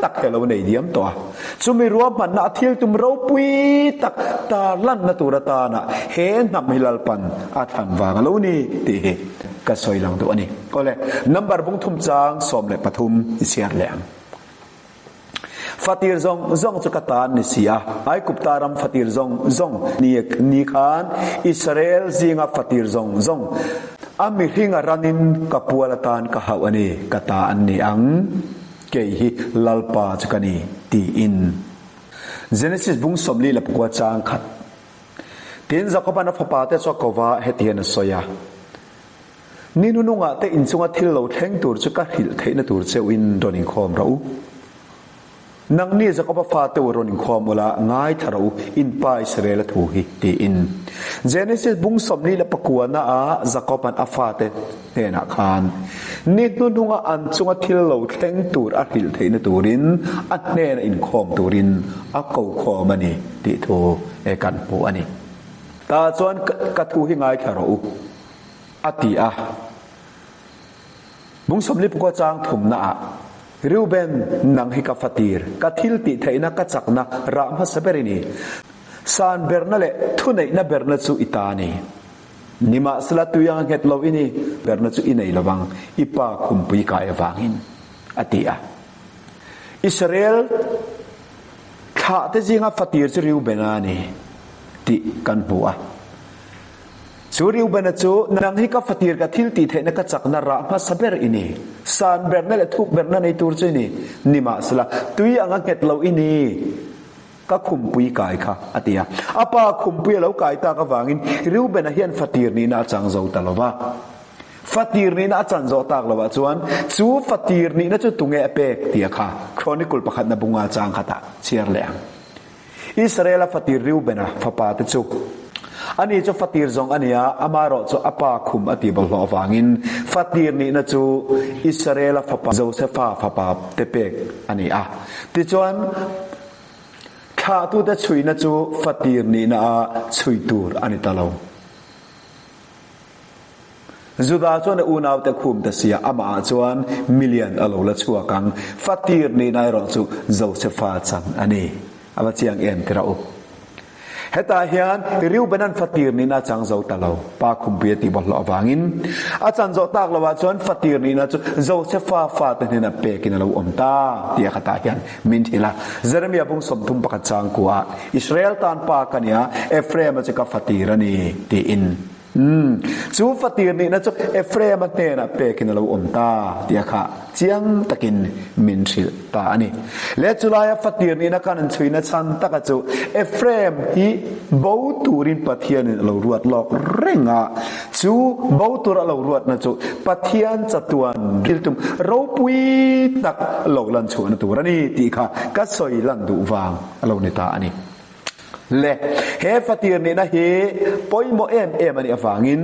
tak hi a lo nei diam tawh a. Chumi ruahmanna a thil tum ropui tak tarlanna tur atana he hnam hi Lalpan a thlan vang a lo ni tih hi ka sawi lang duh a ni. Awle, number bung thum chang 13 i chhiar leh ang. Fatir zawng zawng chu ka tan ni si a, Aigupta ram fatir zawng zawng ni ni khan Israel zinga fatir zawng zawng a mihringa ranin ka pual atan ka hauh a ni, ka ta an ni ang, kei hi Lalpa chu ka ni, tiin. Genesis bung 49 chang khat. Tin, Jakoban a fapate chu a ko va, heti hian a sawi a. Ni hnunungah te inchunga thil lo thleng tur chu ka hrilh theihna tur cheu in rawn inkhawm rawh u. Nangni Jakoba fate u rawn inkhawm ula, ngaithla rawh u, in pa Israela thu hi, tiin. Genesis bung 49 ah Jakoba'n a fate hnenah khan, ni hnuhnunga an chunga thil lo thleng tur a hrilh theihna turin a hnena inkhawm turin a ko khawm a ni tih thu kan hmu a ni. Tah chuan ka thu hi ngaithla rawh u. A ti a. Bung 44 chang thumnaah, Reuben, nang hi ka fatir, ka thil tih theihna ka chakna rah hmasa ber i ni. San berna leh thuneihna berna chu i ta a ni. Nimahsela tui anga nghet lo i ni, berna chu i nei lovang, i pa khumpui kai avangin, a ti a. Israel thlahte zinga fatir chu Reubena a ni tih kan hmu a. Chu Reubena chu, Nang hi ka fatir ka thil tih theihna ka chakna rah hmasa ber i ni. San berna leh thuk berna nei tur chu i ni. Nimahsela, tui anga nghet lo i ni. Ka khumpui kai kha, a ti a. A pa khumpui a lo kai tak avangin Reubena hian fatir nihna a chang zo ta lo va. Fatir nihna a chan zawh tak lovah chuan chu fatir nihna chu tunge a pek tih a kha Chronicle pakhatna bunga chang khatah chhiar leh ang. Israela fatir Reubena fapa te chu ani chu fatir zawng a ni a, amaherawh chu a pa khum a tih bawlhhlawh avangin fatir nihna chu Israela fapa Josefa fapa te pek a ni a. Tichuan, thlahtute chhuina chu fatir nihna a chhui tur a ni ta lo. Juda chuan a unaute khum ta sia, amah ah chuan milian a lo la chhuak ang. Fatir nihna erawh chu Josefa chan a ni. A va chiang em tira u. Hetah hian Reubena'n fatir nihna a chang zo ta lo, pa khumpui a tih bawlhhlawh avangin. A chan zawh tak lovah chuan fatir nihna chu Josefa fate hnenah pekin a lo awm ta tih a khatah hian min hrilh a. Jeremia bung 31 chang kuah Israel tan pa ka nia, Ephraim-a chu ka fatir a ni tiin. Umm, chu fatir nihna chu Ephraim-a hnenah pekin a lo awm ta tih a kha chiang takin min hrilh ta a ni. Le chulaia fatir nihna khan an chhuina chhan taka chu Ephraim hi bo turin Pathianin a lo ruat lawk reng a, chu bo tur a lo ruatna chu Pathian chatuan riltum ropui tak lo lan chhuahna tur a ni tih kha ka sawi lan duh vang a lo ni ta a ni. Le, he fatir nihna hi pawimawh em em a nih avangin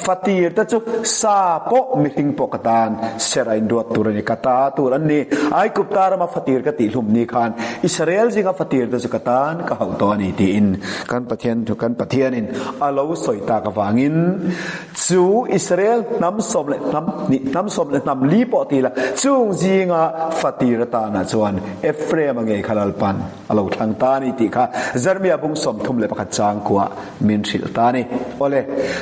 fatir te chu sa pawh mihring pawh ka tan serh a inruat tur a ni, ka ta tur an ni. Aigupta rama fatir ka tihhlum ni khan Israel zinga fatir te chu ka tan ka hauh tawh a ni tiin kan Pathian thu kan Pathianin a lo sawi tak avangin chu Israel hnam sawm leh hnam hnih hnam sawm leh hnam li pawh ti la chung zinga fatir atana chuan Ephraim-a ngei kha Lalpan A lo thlang ta a ni tih kha Jeremia bung 31 chang kuah min hrilh ta a ni. Awle,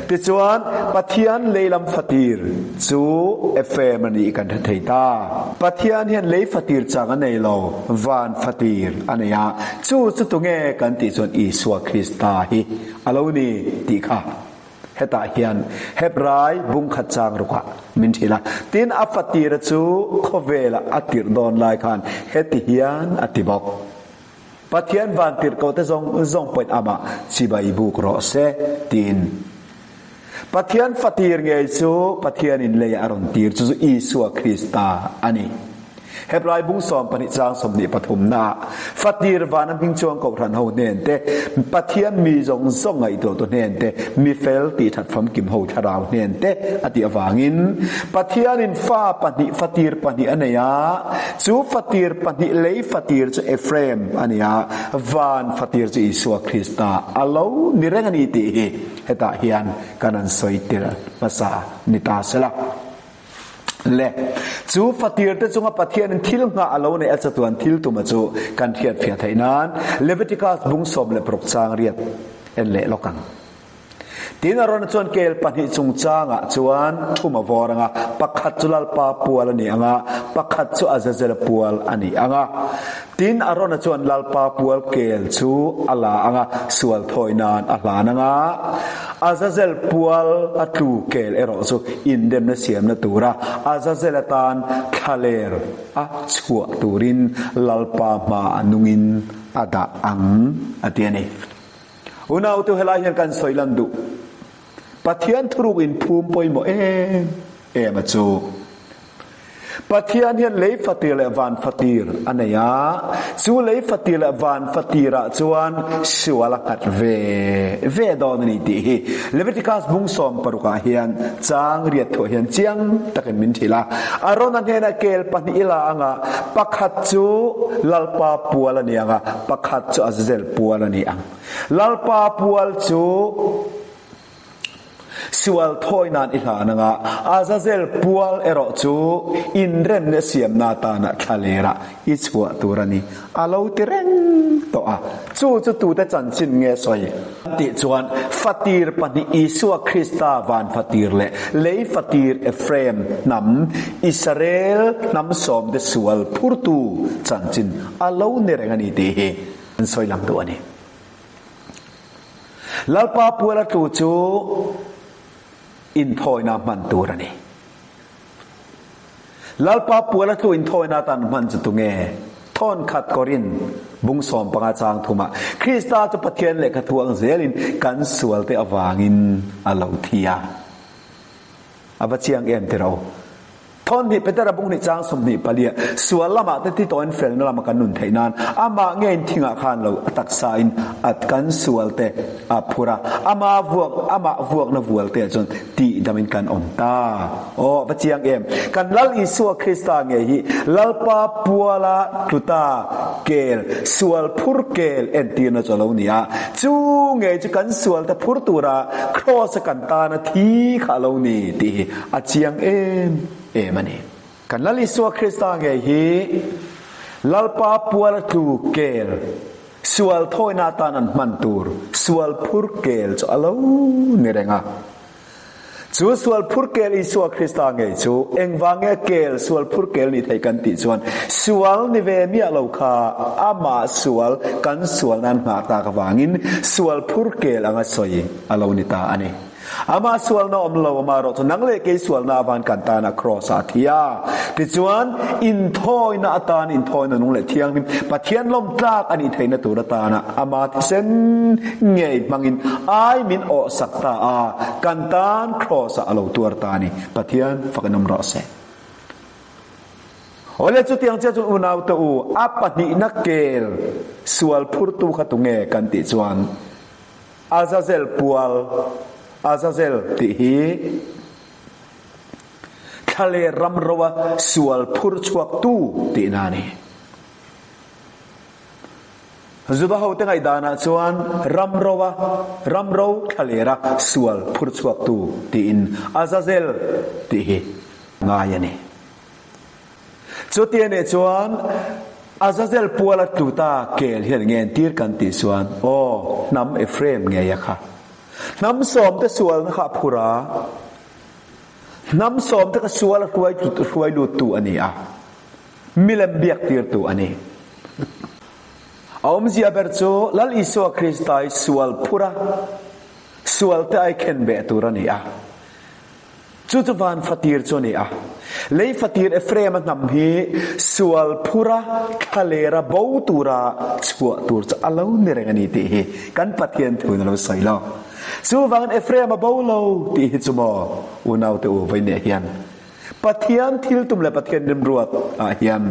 tichuan Pathian leilam fatir chu Ephraim a nih kan hre thei ta. Pathian hian lei fatir chang a nei lo, van fatir a nei a, chu chu tunge kan tih chuan Isua Krista hi a lo ni tih kha. Hetah hian Hebrai bung khat chang rukah min hrilh a, tin a fatira chu khawvelah a tirh dawn lai khan heti hian a ti bawk, Pathian van tirhkohte zawng zawng pawhin amah chibai buk rawh se, tiin. Pathian fatir ngei chu Pathianin leiah a rawn tir, chu chu Isua Krista a ni. Heblai bung 12 chang 23 naah Fatir vana hming chuang kohhran ho hnen te, Pathian mi zawng zawng ngaihtuahtu hnen te, mi fel tih that famkim ho thlarau hnen te a tih avangin Pathianin fa pahnih fatir pahnih a nei a, chu fatir pahnih lei fatir chu Ephraim a ni a, van fatir chu Isua Krista a lo ni reng a ni tih hi hetah hian kan han sawi tel hmasa ni ta sela. Le, chu fatirte chunga Pathianin thil nghah a lo neih a chatuan thil tuma chu kan hriatfiah theih nan Leviticus bung 16 chang riat en leh lawk ang. Tin Arona chuan kel pahnih chungchangah chuan thum a vawr ang a, pakhat chu Lalpa pual a ni ang a, pakhat chu Azazela pual a ni ang a. Tin Arona chuan Lalpa pual kel chu a la ang a, sual thawi nan a hlan ang a. Azazel pual a tlu kel erawh chu indemna siamna tura Azazel atan thlaler a chhuah turin Lalpa hma a nungin a dah ang, a ti a ni. Unautu helai hian kan sawi lan duh. Pathian thuruk inphum pawimawh em em a chu. Pathian hian lei fatir leh van fatir a nei a, chu lei fatir leh van fatirah chuan sual a nghat ve ve dawn a ni tih hi Leviticus bung 16 ah hian chang riat thuah hian chiang takin min hrilh a. Arona hnenah kel pahnih i la ang a, pakhat chu Lalpa pual a ni ang a, pakhat chu Azazel pual a ni ang. Lalpa pual chu Sual thawi nan i hlan anga Azazel pual erawh chu inremna siamna atana thlalerah i chhuah tur a ni, a lo ti reng tawh a. Chu chu tute chanchin nge sawi? Tih chuan fatir pahnih Isua Krista van fatir leh lei fatir Ephraim hnam, Israel hnam sawmte sual phurtu chanchin a lo ni reng a ni tih hi an sawi lang duh a ni. Lalpa pual a tlu chu inthawina hman tur a ni. Lalpa pual a tlu inthawina atan hman chu tunge? Thawnkhat Korin bung 15 chang thumah Krista chu Pathian lehkha thu ang zelin kan sualte avangin a lo thi a. A va chiang em tiraw? Thawn hnih Petera bung hnih chang 24 ah sual lamah te ti tawhin felna lama kan nun theih nan amah ngeiin thingah khan lo a taksa in a kan sual te a phur a, ama vuak amah vuakna vual te ah chuan tih damin kan awm ta. Aw va chiang em! Kan Lal Isua Krista ngei hi Lalpa puala tluta kel sual phur kel entirna chu a lo ni a, chu ngei chu kan sual te phur tura Kraws a kan tana thi kha a lo ni tih hi A chiang em em a ni. Kan Lal Isua Krista ngei hi Lalpa pual a tlu kel, sual thawina atan an hman tur sual phur kel chu a lo ni reng a. Chu sual phur kel Isua Krista ngei chu engvang nge kel sual phur kel ni thei kan tih chuan sual ni ve miah lo kha amah sual kan sual nan nghah tak avangin sual phur kel anga sawi a lo ni ta a ni. Amah sualna awm lo, amah erawh chu nang leh kei sualna avan kan tana Kraws ah a thi a. Tichuan, inthawina atan inthawina nung leh thianghlim Pathian lawm tlak a nih theihna tur atana ama thisen ngei hmangin ai min awhsak ta a, kan tan Kraws ah a lo tuar ta a ni. Pathian fak in awm rawh se. Awle chutiang chiah chuan unaute u, a pahnihna kel sual phurtu kha tunge kan tih chuan? Azazel pual, Azazel tih hi thlaler ram roa sual phur chhuaktu tihna a ni. Juda hote ngaihdanah chuan ram roa, ram ro thlalera sual phur chhuaktu tiin Azazel tih hi ngai a ni. Chutia nih chuan Azazel pual a tlu ta kel hian ngen tir kan tih chuan, aw, hnam Ephraim ngei a kha. Hnam sawmte sualna kha a phur a, hnam sawmte kha sual a hruai hruai luttu a ni a, milem biak tirtu a ni. A awmzia ber chu Lal Isua Krista hi sual phur a, sualte ai khenbeh tur a ni a. Chu chu van fatir chu a ni a. Lei fatir Ephraim-a hnam hi sual phura thlalera bo tura chhuah tur chu a lo ni reng a ni tih hi kan Pathian thuin a lo sawi lo. Chuvangin Ephraim-a bo lo tih hi chu maw unaute u vawiinah hian Pathian thil tum leh Pathian rimruat ah hian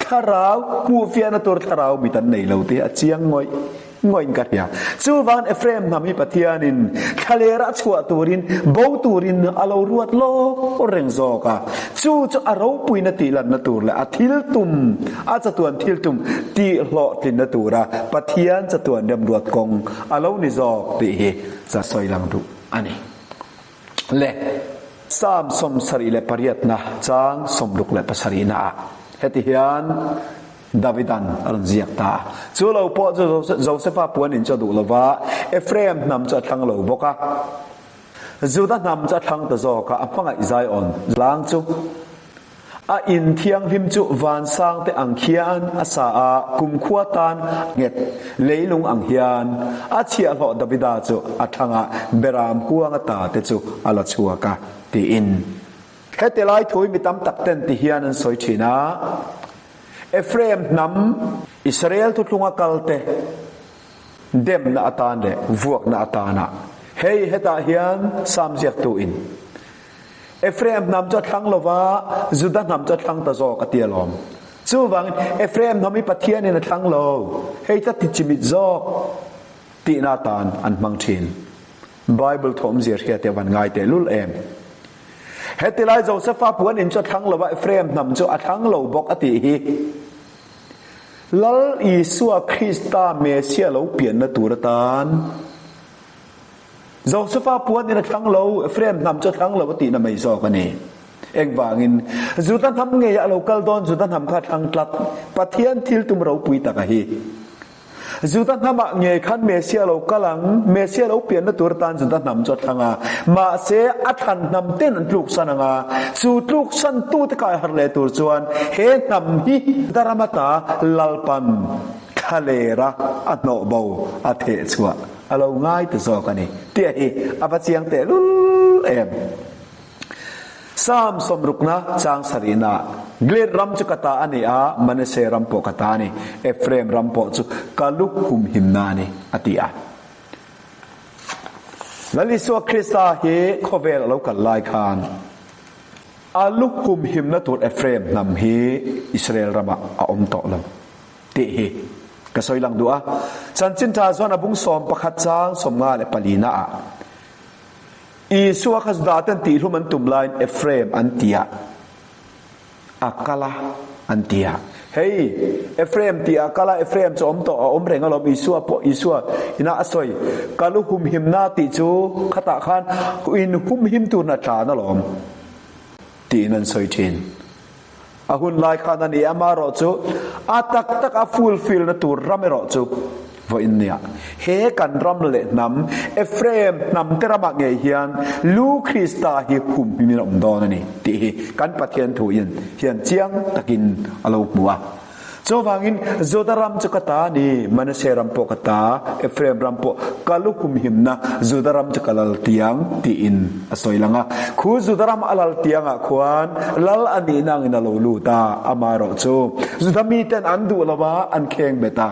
Thlarau hmuhfiahna tur thlarau mit an nei lo tih a chiang ngawih ngawih ka hria. Chuvan Ephraim hnam hi Pathianin thlalera a chhuah turin bo turin a lo ruat lawk reng zawk a. Chu chu a ropuina tihlanna tur leh a thil tum, a chatuan thil tum tihhlawhtlinna tura Pathian chatuan remruat kawng a lo ni zawk tih hi cha sawi lang duh a ni. Le Psalm 78na chang 67na ah heti hian Davidan a rawn ziak ta a. Chu lo pawh chu Josefa puan in chu a duh lo va, Ephraim hnam chu a thlang lo bawk a. Juda hnam chu a thlang ta zawk a, a hmangaih Zion tlang chu. A in thianghlim chu vansang te ang khian a sa a, kumkhua tan nghet leilung ang hian a chhiahhlawh Davida chu a thlang a, beram huang a ta te chu a la chhuak a, tiin. Heti lai thui mi tam tak ten ti hian an sawi thin a, Ephraim hnam Israel thuthlunga kal te demna atan leh vuakna atana hei hetah hian Sam ziaktu in Ephraim hnam chu a thlang lo va, Juda hnam chu a thlang ta zawk a ti alawm. Chuvangin Ephraim hnam hi Pathianin a thlang lo, hei chu a ti chimit zawk tihna atan an hmang thin. Bible thawmzia hria te van ngai teh lul em. Heti lai Josefa puan in chu a thlang lo va, Ephraim hnam chu a thlang lo bawk a tih hi. Lal Isua Krista Messiah lo pianna tur atan Josefa puan in a thlang lo, Ephraim hnam chu a thlang lo a tihna mai zawk a ni. Engvangin, Juda hnam ngeiah a lo kal dawn, Juda hnam kha a thlang tlat. Pathian thil tum ropui tak a hi. Juda hnamah ngei khan Messiah a lo kal ang, Messiah lo pianna tur atan Juda hnam chu a thlang a. Mahse, a thlan hnam ten an tluksan ang a, chu tluksan tute kai harh leh tur chuan he hnam hi Juda ram ata Lalpan thlalera a hnawh bo a theh chhuah. A lo ngai ta zawk a ni tih hi a va chiang teh lul em. Psalm sawmrukna chang sarihna Gilead ram chu ka ta a ni a, Manasseh ram pawh ka ta a ni, Ephraim ram pawh chu ka lu humhimna a ni, a ti a. Lal Isua Krista hi khawvel a lo kal lai khan a lu humhimna tur Ephraim hnam hi Israel ramah a awm tawh lo. Tih hi ka sawi lang duh a. Chanchin Tha chuan a bung 11 chang 54 na ah Isua kha Juda ten tihhlum an tum laiin Ephraim an ti a, a kal a an ti a. Hei Ephraim tih a kal a, Ephraim chu awm tawh a awm reng alawm Isua pawh Isua ina a sawi ka lu humhimna tih chu khatah khan in humhim turin a tlan alawm tiin an sawi thin. A hun lai khan a ni a, amaherawh chu a tak tak a fulfill na tur ram erawh chu vawiin nia. He kan ram leh hnam, Ephraim hnam te ramah ngei hian Lu Krista hi humhim in a awm dawn a ni tih hi kan Pathian thu in hian chiang takin a lo hmu a. Chuvangin Juda ram chu ka ta a ni, Manasseh ram pawh ka ta, Ephraim ram pawh ka lu humhimna Juda ram chu ka lal tiang tiin a sawi lang a. Khu Juda ram a lal tiangah khuan lal a nihna angin a lo lut a, amaherawh chu Juda miten an duh lo va, an kheng bet a.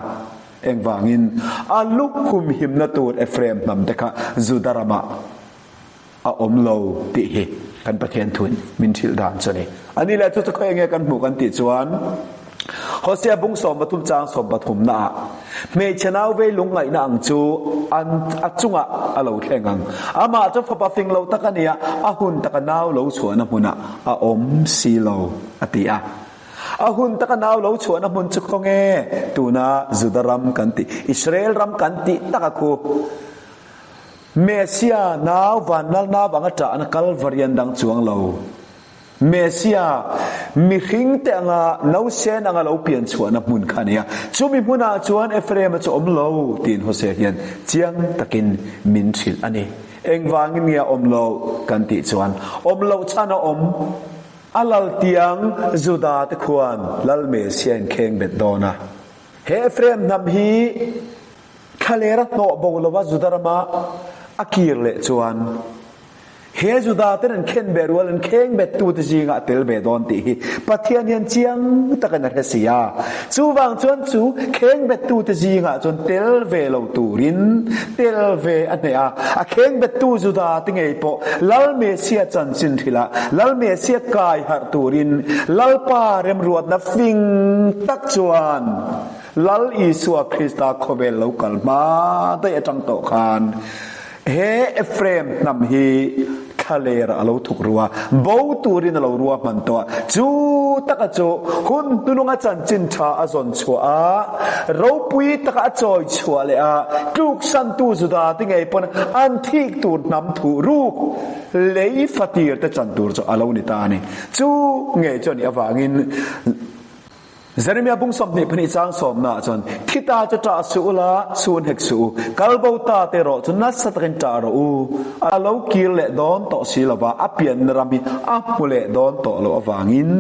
Engvangin a lu humhimna tur Ephraim hnam te kha Juda ramah a awm lo tih hi kan Pathian thuin min hrilh dan chu a ni. A ni leh chu chu khawi enge kan hmuh kan tih chuan Hosea bung 13 chang 13 naah. Hmeichhe nau vei lungngaihna ang chu an a chungah a lo thleng ang. Amah chu fapa fing lo tak a ni a, a hun taka nau lo chhuahna hmunah a awm si lo, a ti a. A hun taka nau lo chhuahna hmun chu khawnge? Tuna Juda ram kan tih, Israel ram kan tih taka khu Messia nau vanlalna vanga ṭahna Kalvarian dang chuang lo. Messia, mihring te anga nausen anga lo pian chhuahna hmun kha a ni a. Chumi hmunah chuan Ephraim-a chu awm lo tiin Hosea hian chiang takin min hrilh a ni. Engvangin nge a awm lo kan tih chuan awm loh chhan a awm. A lal tiang Juda te khuan Lal Messia in kheng bet dawn a. He Ephraim hnam hi thlalera hnawh bo lova Juda rama a kir leh chuan, He Juda ten an khen beh rual an kheng bet tute zingah a tel ve dawn tih hi Pathian hian chiang takin a hre si a. Chuvang chuan chu kheng bet tute zingah chuan tel ve lo turin tel ve a hneh a. A kheng bet tu Juda te ngei pawh Lal Messiah chanchin hrilh a, Lal Messiah kai harh turin Lalpa remruatna fing tak chuan Lal Isua Krista khawvel lo kal hma daih atang tawh khan He Ephraim hnam hi thlaler a lo thuk ru a, bo turin a lo rua hman tawh a. Chu taka chu hun hnununga chanchin tha a zawn chhuah a, ropui taka a chawi chhuah leh a, tluksantu Juda te ngei pawn an thik tur hnam thuh ruk lei fatir te chan tur chu a lo ni ta a ni. Chu ngei chu a nih avangin Jeremia bung 22 chang sawmna ah chuan, Thi ta chu ṭah suh u la, sun hek suh u, kal bo ta te erawh chu nasa takin ṭah rawh u. A lo kir leh dawn tawh si lo va, a pianna ram hi a hmu leh dawn tawh loh avangin,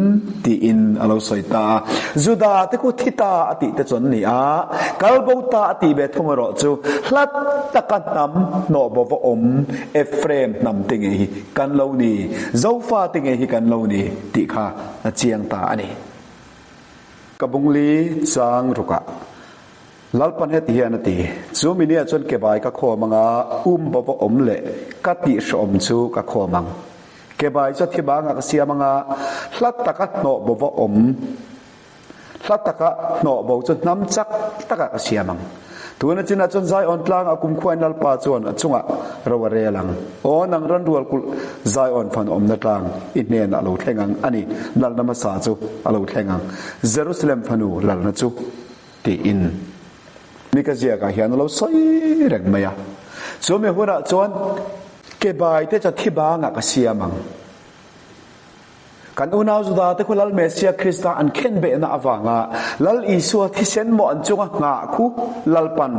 tiin a lo sawi ta a. Juda te khu thi ta a tih te chu an ni a, kal bo ta a tih ve thung erawh chu hlat taka hnam hnawh bo va awm Ephraim hnam te ngei hi kan lo ni, Zofa te ngei hi kan lo ni tih kha a chiang ta a ni. Ka bungli chang rukah Lalpan heti hian a ti, Chu mi nia chuan kebai ka khawm anga um bo va awm leh ka tihhrawm chu ka khawm ang. Kebai chu a thi bangah ka siam anga hla taka hnawh bo va awm, hla taka hnawh bo chu hnam chak takah ka siam ang. Tuna chinah chuan Zion tlangah kumkhuain Lalpa chuan a chungah ro a rel ang. Aw nang ranrual kulh Zion fan awmna tlang i hnenah a lo thleng ang a ni, lalna hmasa chu a lo thleng ang, Jerusalem fanu lalna chu, tiin Mika ziakah hian a lo sawi reng mai a. Chumi hunah chuan kebai te chu thi bangah ka siam ang. Kan unau Juda te khu Lal Messiah Krista an khenbehna avanga Lal Isua thisen maw an chunga nghah khu Lalpan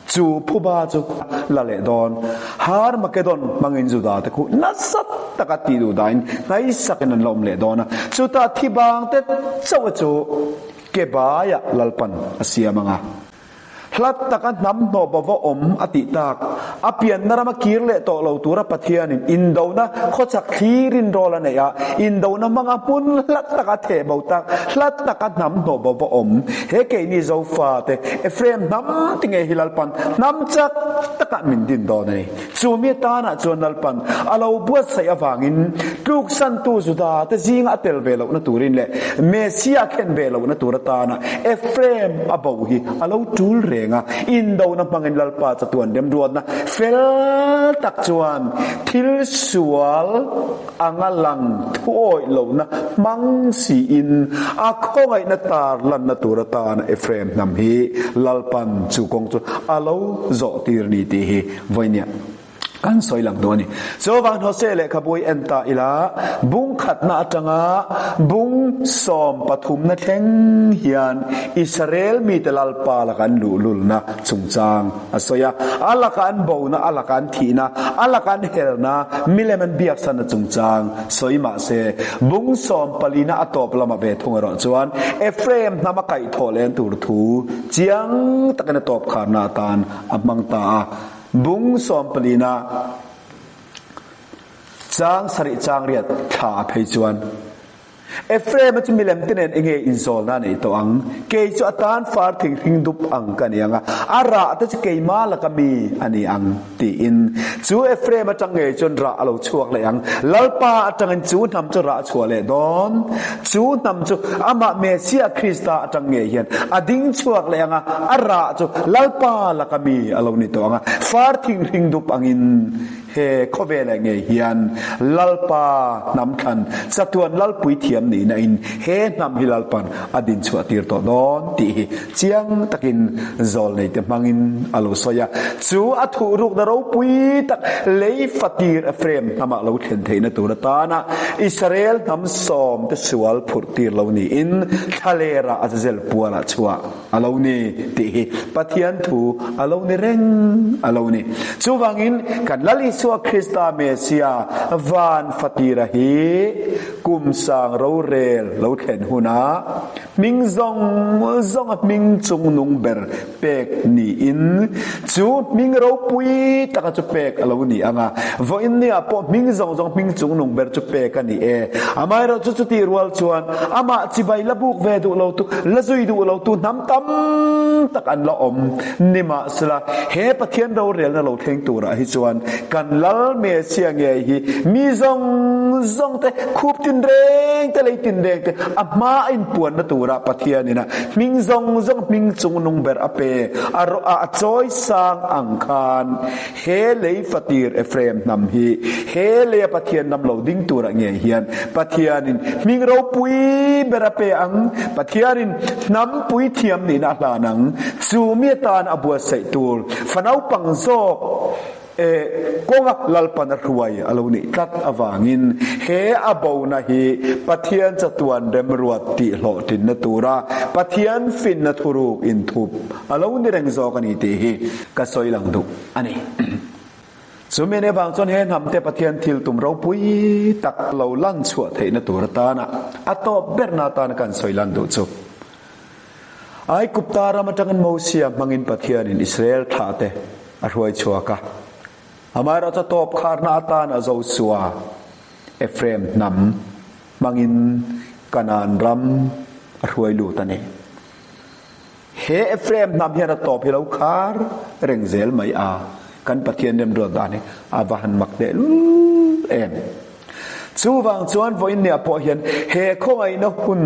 chu phuba chu la leh dawn. Har Makedon hmangin Juda te khu nasa taka tih duh dahin hnaisakin an la awm leh dawn a. Chutah thi bang te chauh chu ke baiah Lalpan a siam ang a. Hlat taka hnam hnawh bo va awm a tih tak, a pianna rama kir leh tawh lo tura Pathianin indona khawchhak thlirin rawl a neih a, indona hmanga hmun hlat taka theh bo tak, hlat taka hnam hnawh bo va awm. He keini Zofate, Ephraim hnam ti ngei hi Lalpan hnam chak takah min din dawn a ni. Chumi atanah chuan Lalpan a lo buatsaih avangin tluksantu Juda te zinga a tel ve lohna turin leh Messiah khen ve lohna tur atana Ephraim a bo hi a lo tul reng a. Indona hmangin Lalpa chatuan remruatna fel tak chuan thil sual anga lang thuawih lohna hmang siin a khawngaihna tar lanna tur atana Ephraim hnam hi Lalpan chu kawng chu a lo zawh tir ni tih hi Vawinia kan sawi lang duh a ni. Chuvang Hosea lehkhabu hi en ta ila, bung khatna atanga bung sawm pathumna thleng hian Israel mite Lalpa laka an luhlulna chungchang a sawi a. A laka an bona, a laka an thihna, a laka an helna, milem an biaksanna chungchang sawi mah se, bung sawm palina a tawp lamah ve thung erawh chuan Ephraim hnama kaihthawh leh an tur thu chiang takin a tawp kharna atan a hmang ta a, bung sawmpalina chang sarih chang riat thla a phei chuan. Ephraim-a chu milem te nen enge inzawlna a neih tawh ang? Kei chu a tan far thing hring dup ang ka ni ang a, a rah te chu keima laka mi a ni ang, tiin. Chu Ephraim atang ngei chuan rah a lo chhuak leh ang. Lalpa atangin chu hnam chu rah a chhuah leh dawn. Chu hnam chu amah Messiah Krista atang ngei hian a ding chhuak leh ang a, a rah chu Lalpa laka mi a lo ni tawh ang a, far thing hring dup angin. He khawvelah ngei hian Lalpa hnam thlan chatuan Lalpui thiam nihna in he hnam hi Lalpan a din chhuah tir tawh dawn tih hi chiang takin zawlneite hmangin a lo sawi a. Chu a thuhrukna ropui tak lei fatir Ephraim hnamah lo thlen theihna tur atana Israel hnam sawmte sual phurh tir lo niin thlalera Azazel pualah chhuah A lo ni tih hi Pathian thu a lo ni reng a lo ni. Chuvangin kan Lal Isua Krista Mesia van fatira hi kum sang rorel lo thlen hunah hming zawng zawnga hming chungnung ber pek niin chu hming ropui taka chu pek a lo ni ang a. Vawiin niah pawh hming zawng zawng hming chungnung ber chu pek a ni e. Amaherawhchu chutih rual chuan amah chibai la buk ve duh lo tu, la zui duh lo tu hnam tam tak an la awm. Nimahsela, he Pathian rorelna lo thleng turah hi chuan kan Lal Messiah ngei hi mi zawng zawng te, khup tinreng te, lei tinreng te a hma a inpuanna turah Pathianin a hming zawng zawng hming chungnung ber a pe, a rawh a chawi sang ang khan. He lei fatir Ephraim hnam hi he leia Pathian lam lo ding turah ngei hian Pathianin hming ropui ber a pe ang, Pathianin hnam puithiam nihna a hlan ang, chu mi atan a buatsaih tur fa naupang zawk e kawnga Lalpan a hruai a lo nih tlat avangin he a bona hi Pathian chatuan remruat tih hlawhtlinna tura Pathian finna thuruk inthup a lo ni reng zawk a ni tih hi ka sawi lang duh a ni. Chumi ane vang chuan he hnamte Pathian thil tum ropui tak lo lan chhuah theihna tur atana a tawp berna atana kan sawi lan duh chu Aigupta ram atangin Mosia hmangin Pathianin Israel thlahte a hruai chhuak a. Amaherawhchu a tawp kharna atan a Josua, Ephraim hnam, hmangin Kanaan ram a hruai lut a ni. He Ephraim hnam hian a tawp hi lo khar reng zel mai a, kan Pathian remruat dan hi a va han mak teh lul em. Chuvang chuan vawiinniah pawh hian he khawngaihna hun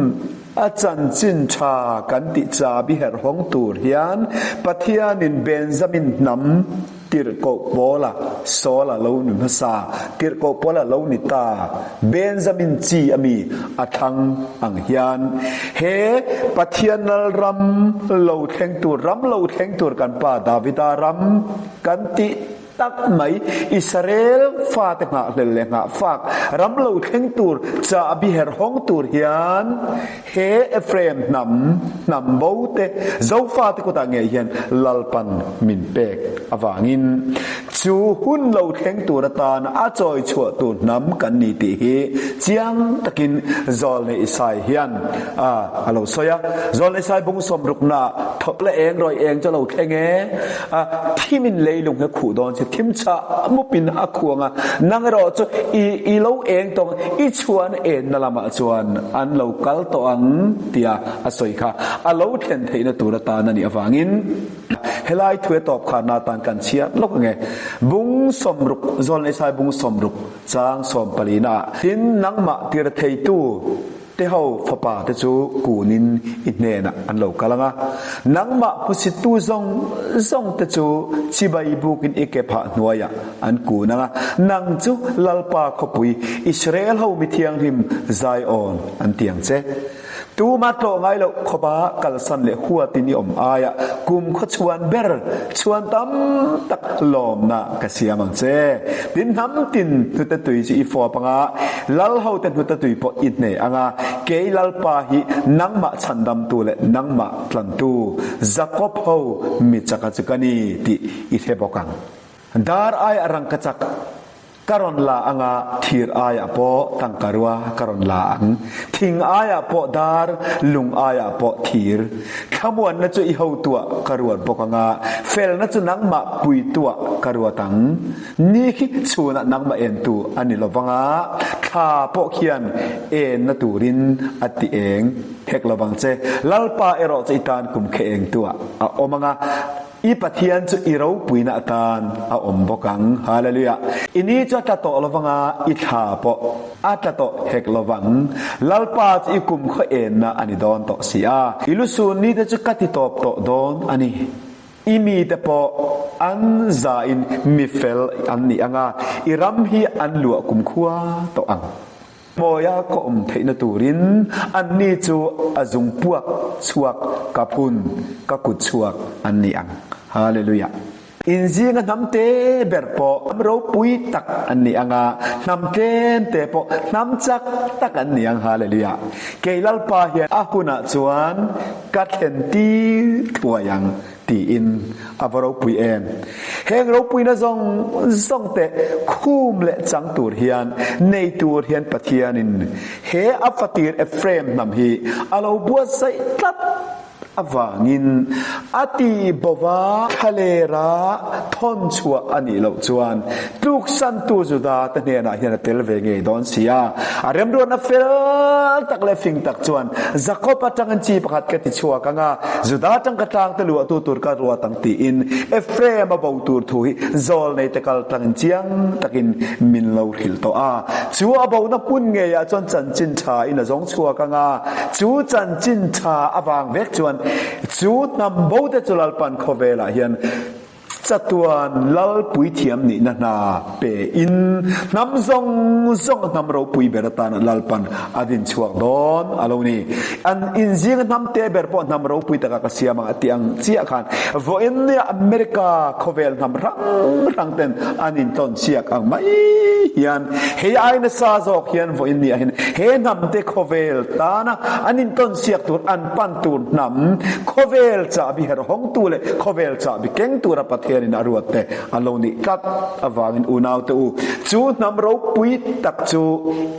a chanchin tha kan tih chabi herhawng tur hian Pathianin Benjamin hnam Tirhkoh Paula, Saul-a lo ni hmasa, Tirhkoh Paula lo ni ta, Benjamin chi a mi a thlang ang hian, he Pathian Lalram lo thleng tur, ram lo thleng tur kan pa Davida ram kan tih tak mai, Israel fate nghahhlel leh nghahfak ram lo thleng tur chahbi herhawng tur hian He Ephraim hnam, hnam bo te, Zofate kutah ngei hian Lalpan min pek avangin chu hun lo thleng tur atan a chawi chhuah tur hnam kan ni tih hi chiang takin Zawlne Isai hian a lo sawi a. Zawlne Isai bung sawmruknaah thawk leh eng rawih eng chu a lo thleng e. A thimin leilung hi a khuh dawn che, thim chah mupin a khuh ang a, nang erawh chu i i lo eng tawh ang, i chhuan enna lamah chuan an lo kal tawh ang tia a sawi kha a lo thlen theihna tur atan a nih avangin helai thu e tawp khan atan kan chhiat lawk ang e. Bung sawmruk, Zawlneisai bung sawmruk chang sawmpalina ah tin nangmah tir theitu Te ho fapa te chu kunin i hnenah an lo kal ang a, nangmah hmusittu zawng zawng te chu chibai bukin i ke phah hnuaiah an kun ang a, nang chu Lalpa khawpui Israel ho mi thianghlim Zion an ti ang che. Tuma tlawh ngai loh khawpa kalsan leh huatin i awm aiah kum khaw chhuan ber chhuan tam tak lawmna ka siam ang che. Tin hnam tin hnute tui chu i fawp ang a, Lal hote hnute tui pawh i hneh ang a, kei Lalpa hi nangmah chhandamtu leh nangmah tlantu, Jakob ho mi chaka chu ka ni tih i hre bawk ang. Dar ai a rangkachak. Ka rawn la ang a, thir aiah pawh tangkarua ka rawn la ang. Thing aiah pawh dar, lung aiah pawh thir. Thlamuanna chu i hotuah ka ruat bawk ang a, felna chu nangmah puituah ka ruat ang. Ni khi chhunah nangmah entu a ni lo vang a, thla pawh khian enna turin a ti eng hek lo vang che. Lalpa erawh chu i tan kum khe engtuah a awm ang a, I Pathian chu i ropuina atan a awm bawk ang. Hallelujah! I ni chu a tla tawh lo vang a, i thla pawh a tla tawh hek lo vang. Lalpa chu i kumkhaw enna a ni dawn tawh si a, i lusun nite chu ka ti tawp tawh dawn a ni. I mite pawh an zain mi fel an ni ang a, i ram hi an luah kumkhua tawh ang. Mawia ka awm theihna turin anni chu a zung puak chhuak ka phun ka kut chhuak an ni ang. Hallelujah! In zinga hnam te ber pawh hnam ropui tak an ni ang a, hnam tlem te pawh hnam chak tak an ni ang. Hallelujah! Kei Lalpa hian a hunah chuan ka thlen tir thuai ang. Tiin a va ropui em? Heng ropuina zawng zawng te khum leh chang tur hian, nei tur hian Pathianin he a fatir Ephraim hnam hi a lo buatsaih tlat avangin a tih bova thlalera thawn chhuah a nih loh chuan tluksantu Juda te hnenah hian a tel ve ngei dawn si a. A remruatna fel tak leh fing tak chuan Jakob atangin chi pakhat ka ti chhuak ang a, Juda tangka tlangte luahtu tur ka ruat ang tiin Ephraim a bo tur thu hi zawlneite kal tlangin chiang takin min lo hrilh tawh a. Chu a bona hmun ngeiah chuan chanchin tha in a zawng chhuak ang a, chu chanchin tha avang vek chuan chu hnam bote chu Lalpan khawvelah hian Chatuan lal puithiam nihna hna pe in hnam zawng zawng a hnam ropui ber atan Lalpan a din chhuak dawn a lo ni. An inzinga hnam te ber pawh hnam ropui takah ka siam ang a tih ang chiah khan vawiin nia America khawvel hnam hrang hrang ten an intawn chhiak ang mai hian hei ai nasa zawk hian vawiin nia hian he hnam te khawvel tana an intawn chhiak tur an pan tur hnam khawvel chahbi herh hawngtu leh khawvel chahbi keng tura Pathianin a ruat te a lo nih tlat avangin unaute u, chu hnam ropui tak chu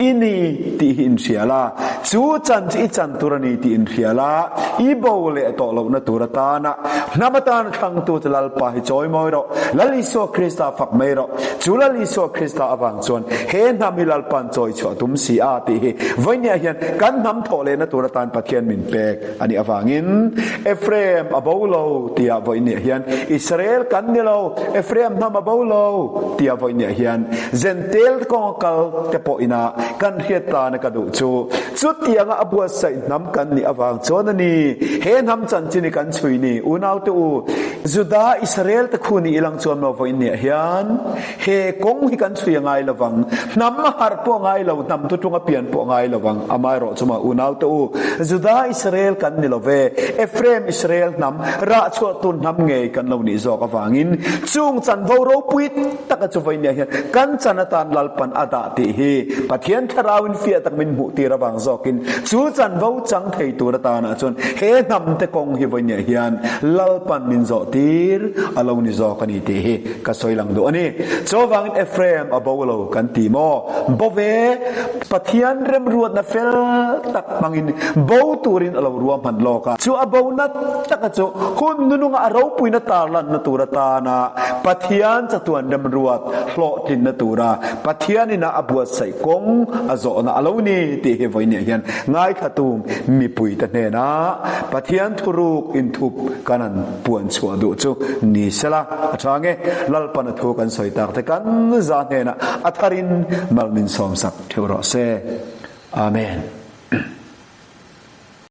i ni tih hi inhria la, chu chan chu i chan tur a ni tih inhria la, i bo leh tawh lohna tur atana hnam atan thlangtu chu Lalpa hi chawi mawi rawh, Lal Isua Krista fak mai rawh, chu Lal Isua Krista avang chuan he hnam hi Lalpa'n chawi chhuah tum si a tih hi vawinia hian kan hnam thawh lehna tur atan Pathian min pek. A nih avangin Ephraim a bo lo tia vawinia hian Israel kan ni lo, Ephraim hnam a bo lo tia vawinia hian Jentail kawng a kal te pawh ina kan hriat tana ka duh chu chutianga a buatsaih hnam kan nih avang chuan a ni. He hnam chanchin hi kan chhui ni unaute u, Juda Israel te khu ni ilang chuan maw vawinia hian He kawng hi kan chhui a ngai lovang, hnam a harh pawh a ngai lo, hnam tutlung a pian pawh a ngai lovang. Amaherawh chu mah unaute u, Juda Israel kan ni lo ve, Ephraim Israel hnam, rah chhuah tur hnam ngei kan lo nih zawk avangin chung chanvo ropui taka chu vawinia hian kan chan atan Lalpan a dah tih hi Pathian Thlarauin fiah tak min hmuh tir avang zawkin chu chanvo chang thei tur atanah chuan he hnamte kawng hi vawinia hian Lalpan min zawh tir a lo ni zawk a ni tih hi Ka sawi lang duh a ni. Chuvangin Ephraim a bo lo kan ti maw? Bo ve, Pathian remruatna fel tak hmangin bo turin a lo ruahman lawk a. Chu a bo nat taka chu hun nununga a ropuina tarlanna tur atana Pathian chatuan remruat hlawhtlinna tura Pathian ina a buatsaih kawng a zawhna a lo ni tih hi vawinia hian ngaithlatu mipuite hnenah Pathian thuruk inthup kan han Puan chhuah duh chu ni sela a tha nge? Lalpan a thu kan sawi tak te kan za hnenah a tharin mal min sawmsak theuh rawh se. Amen.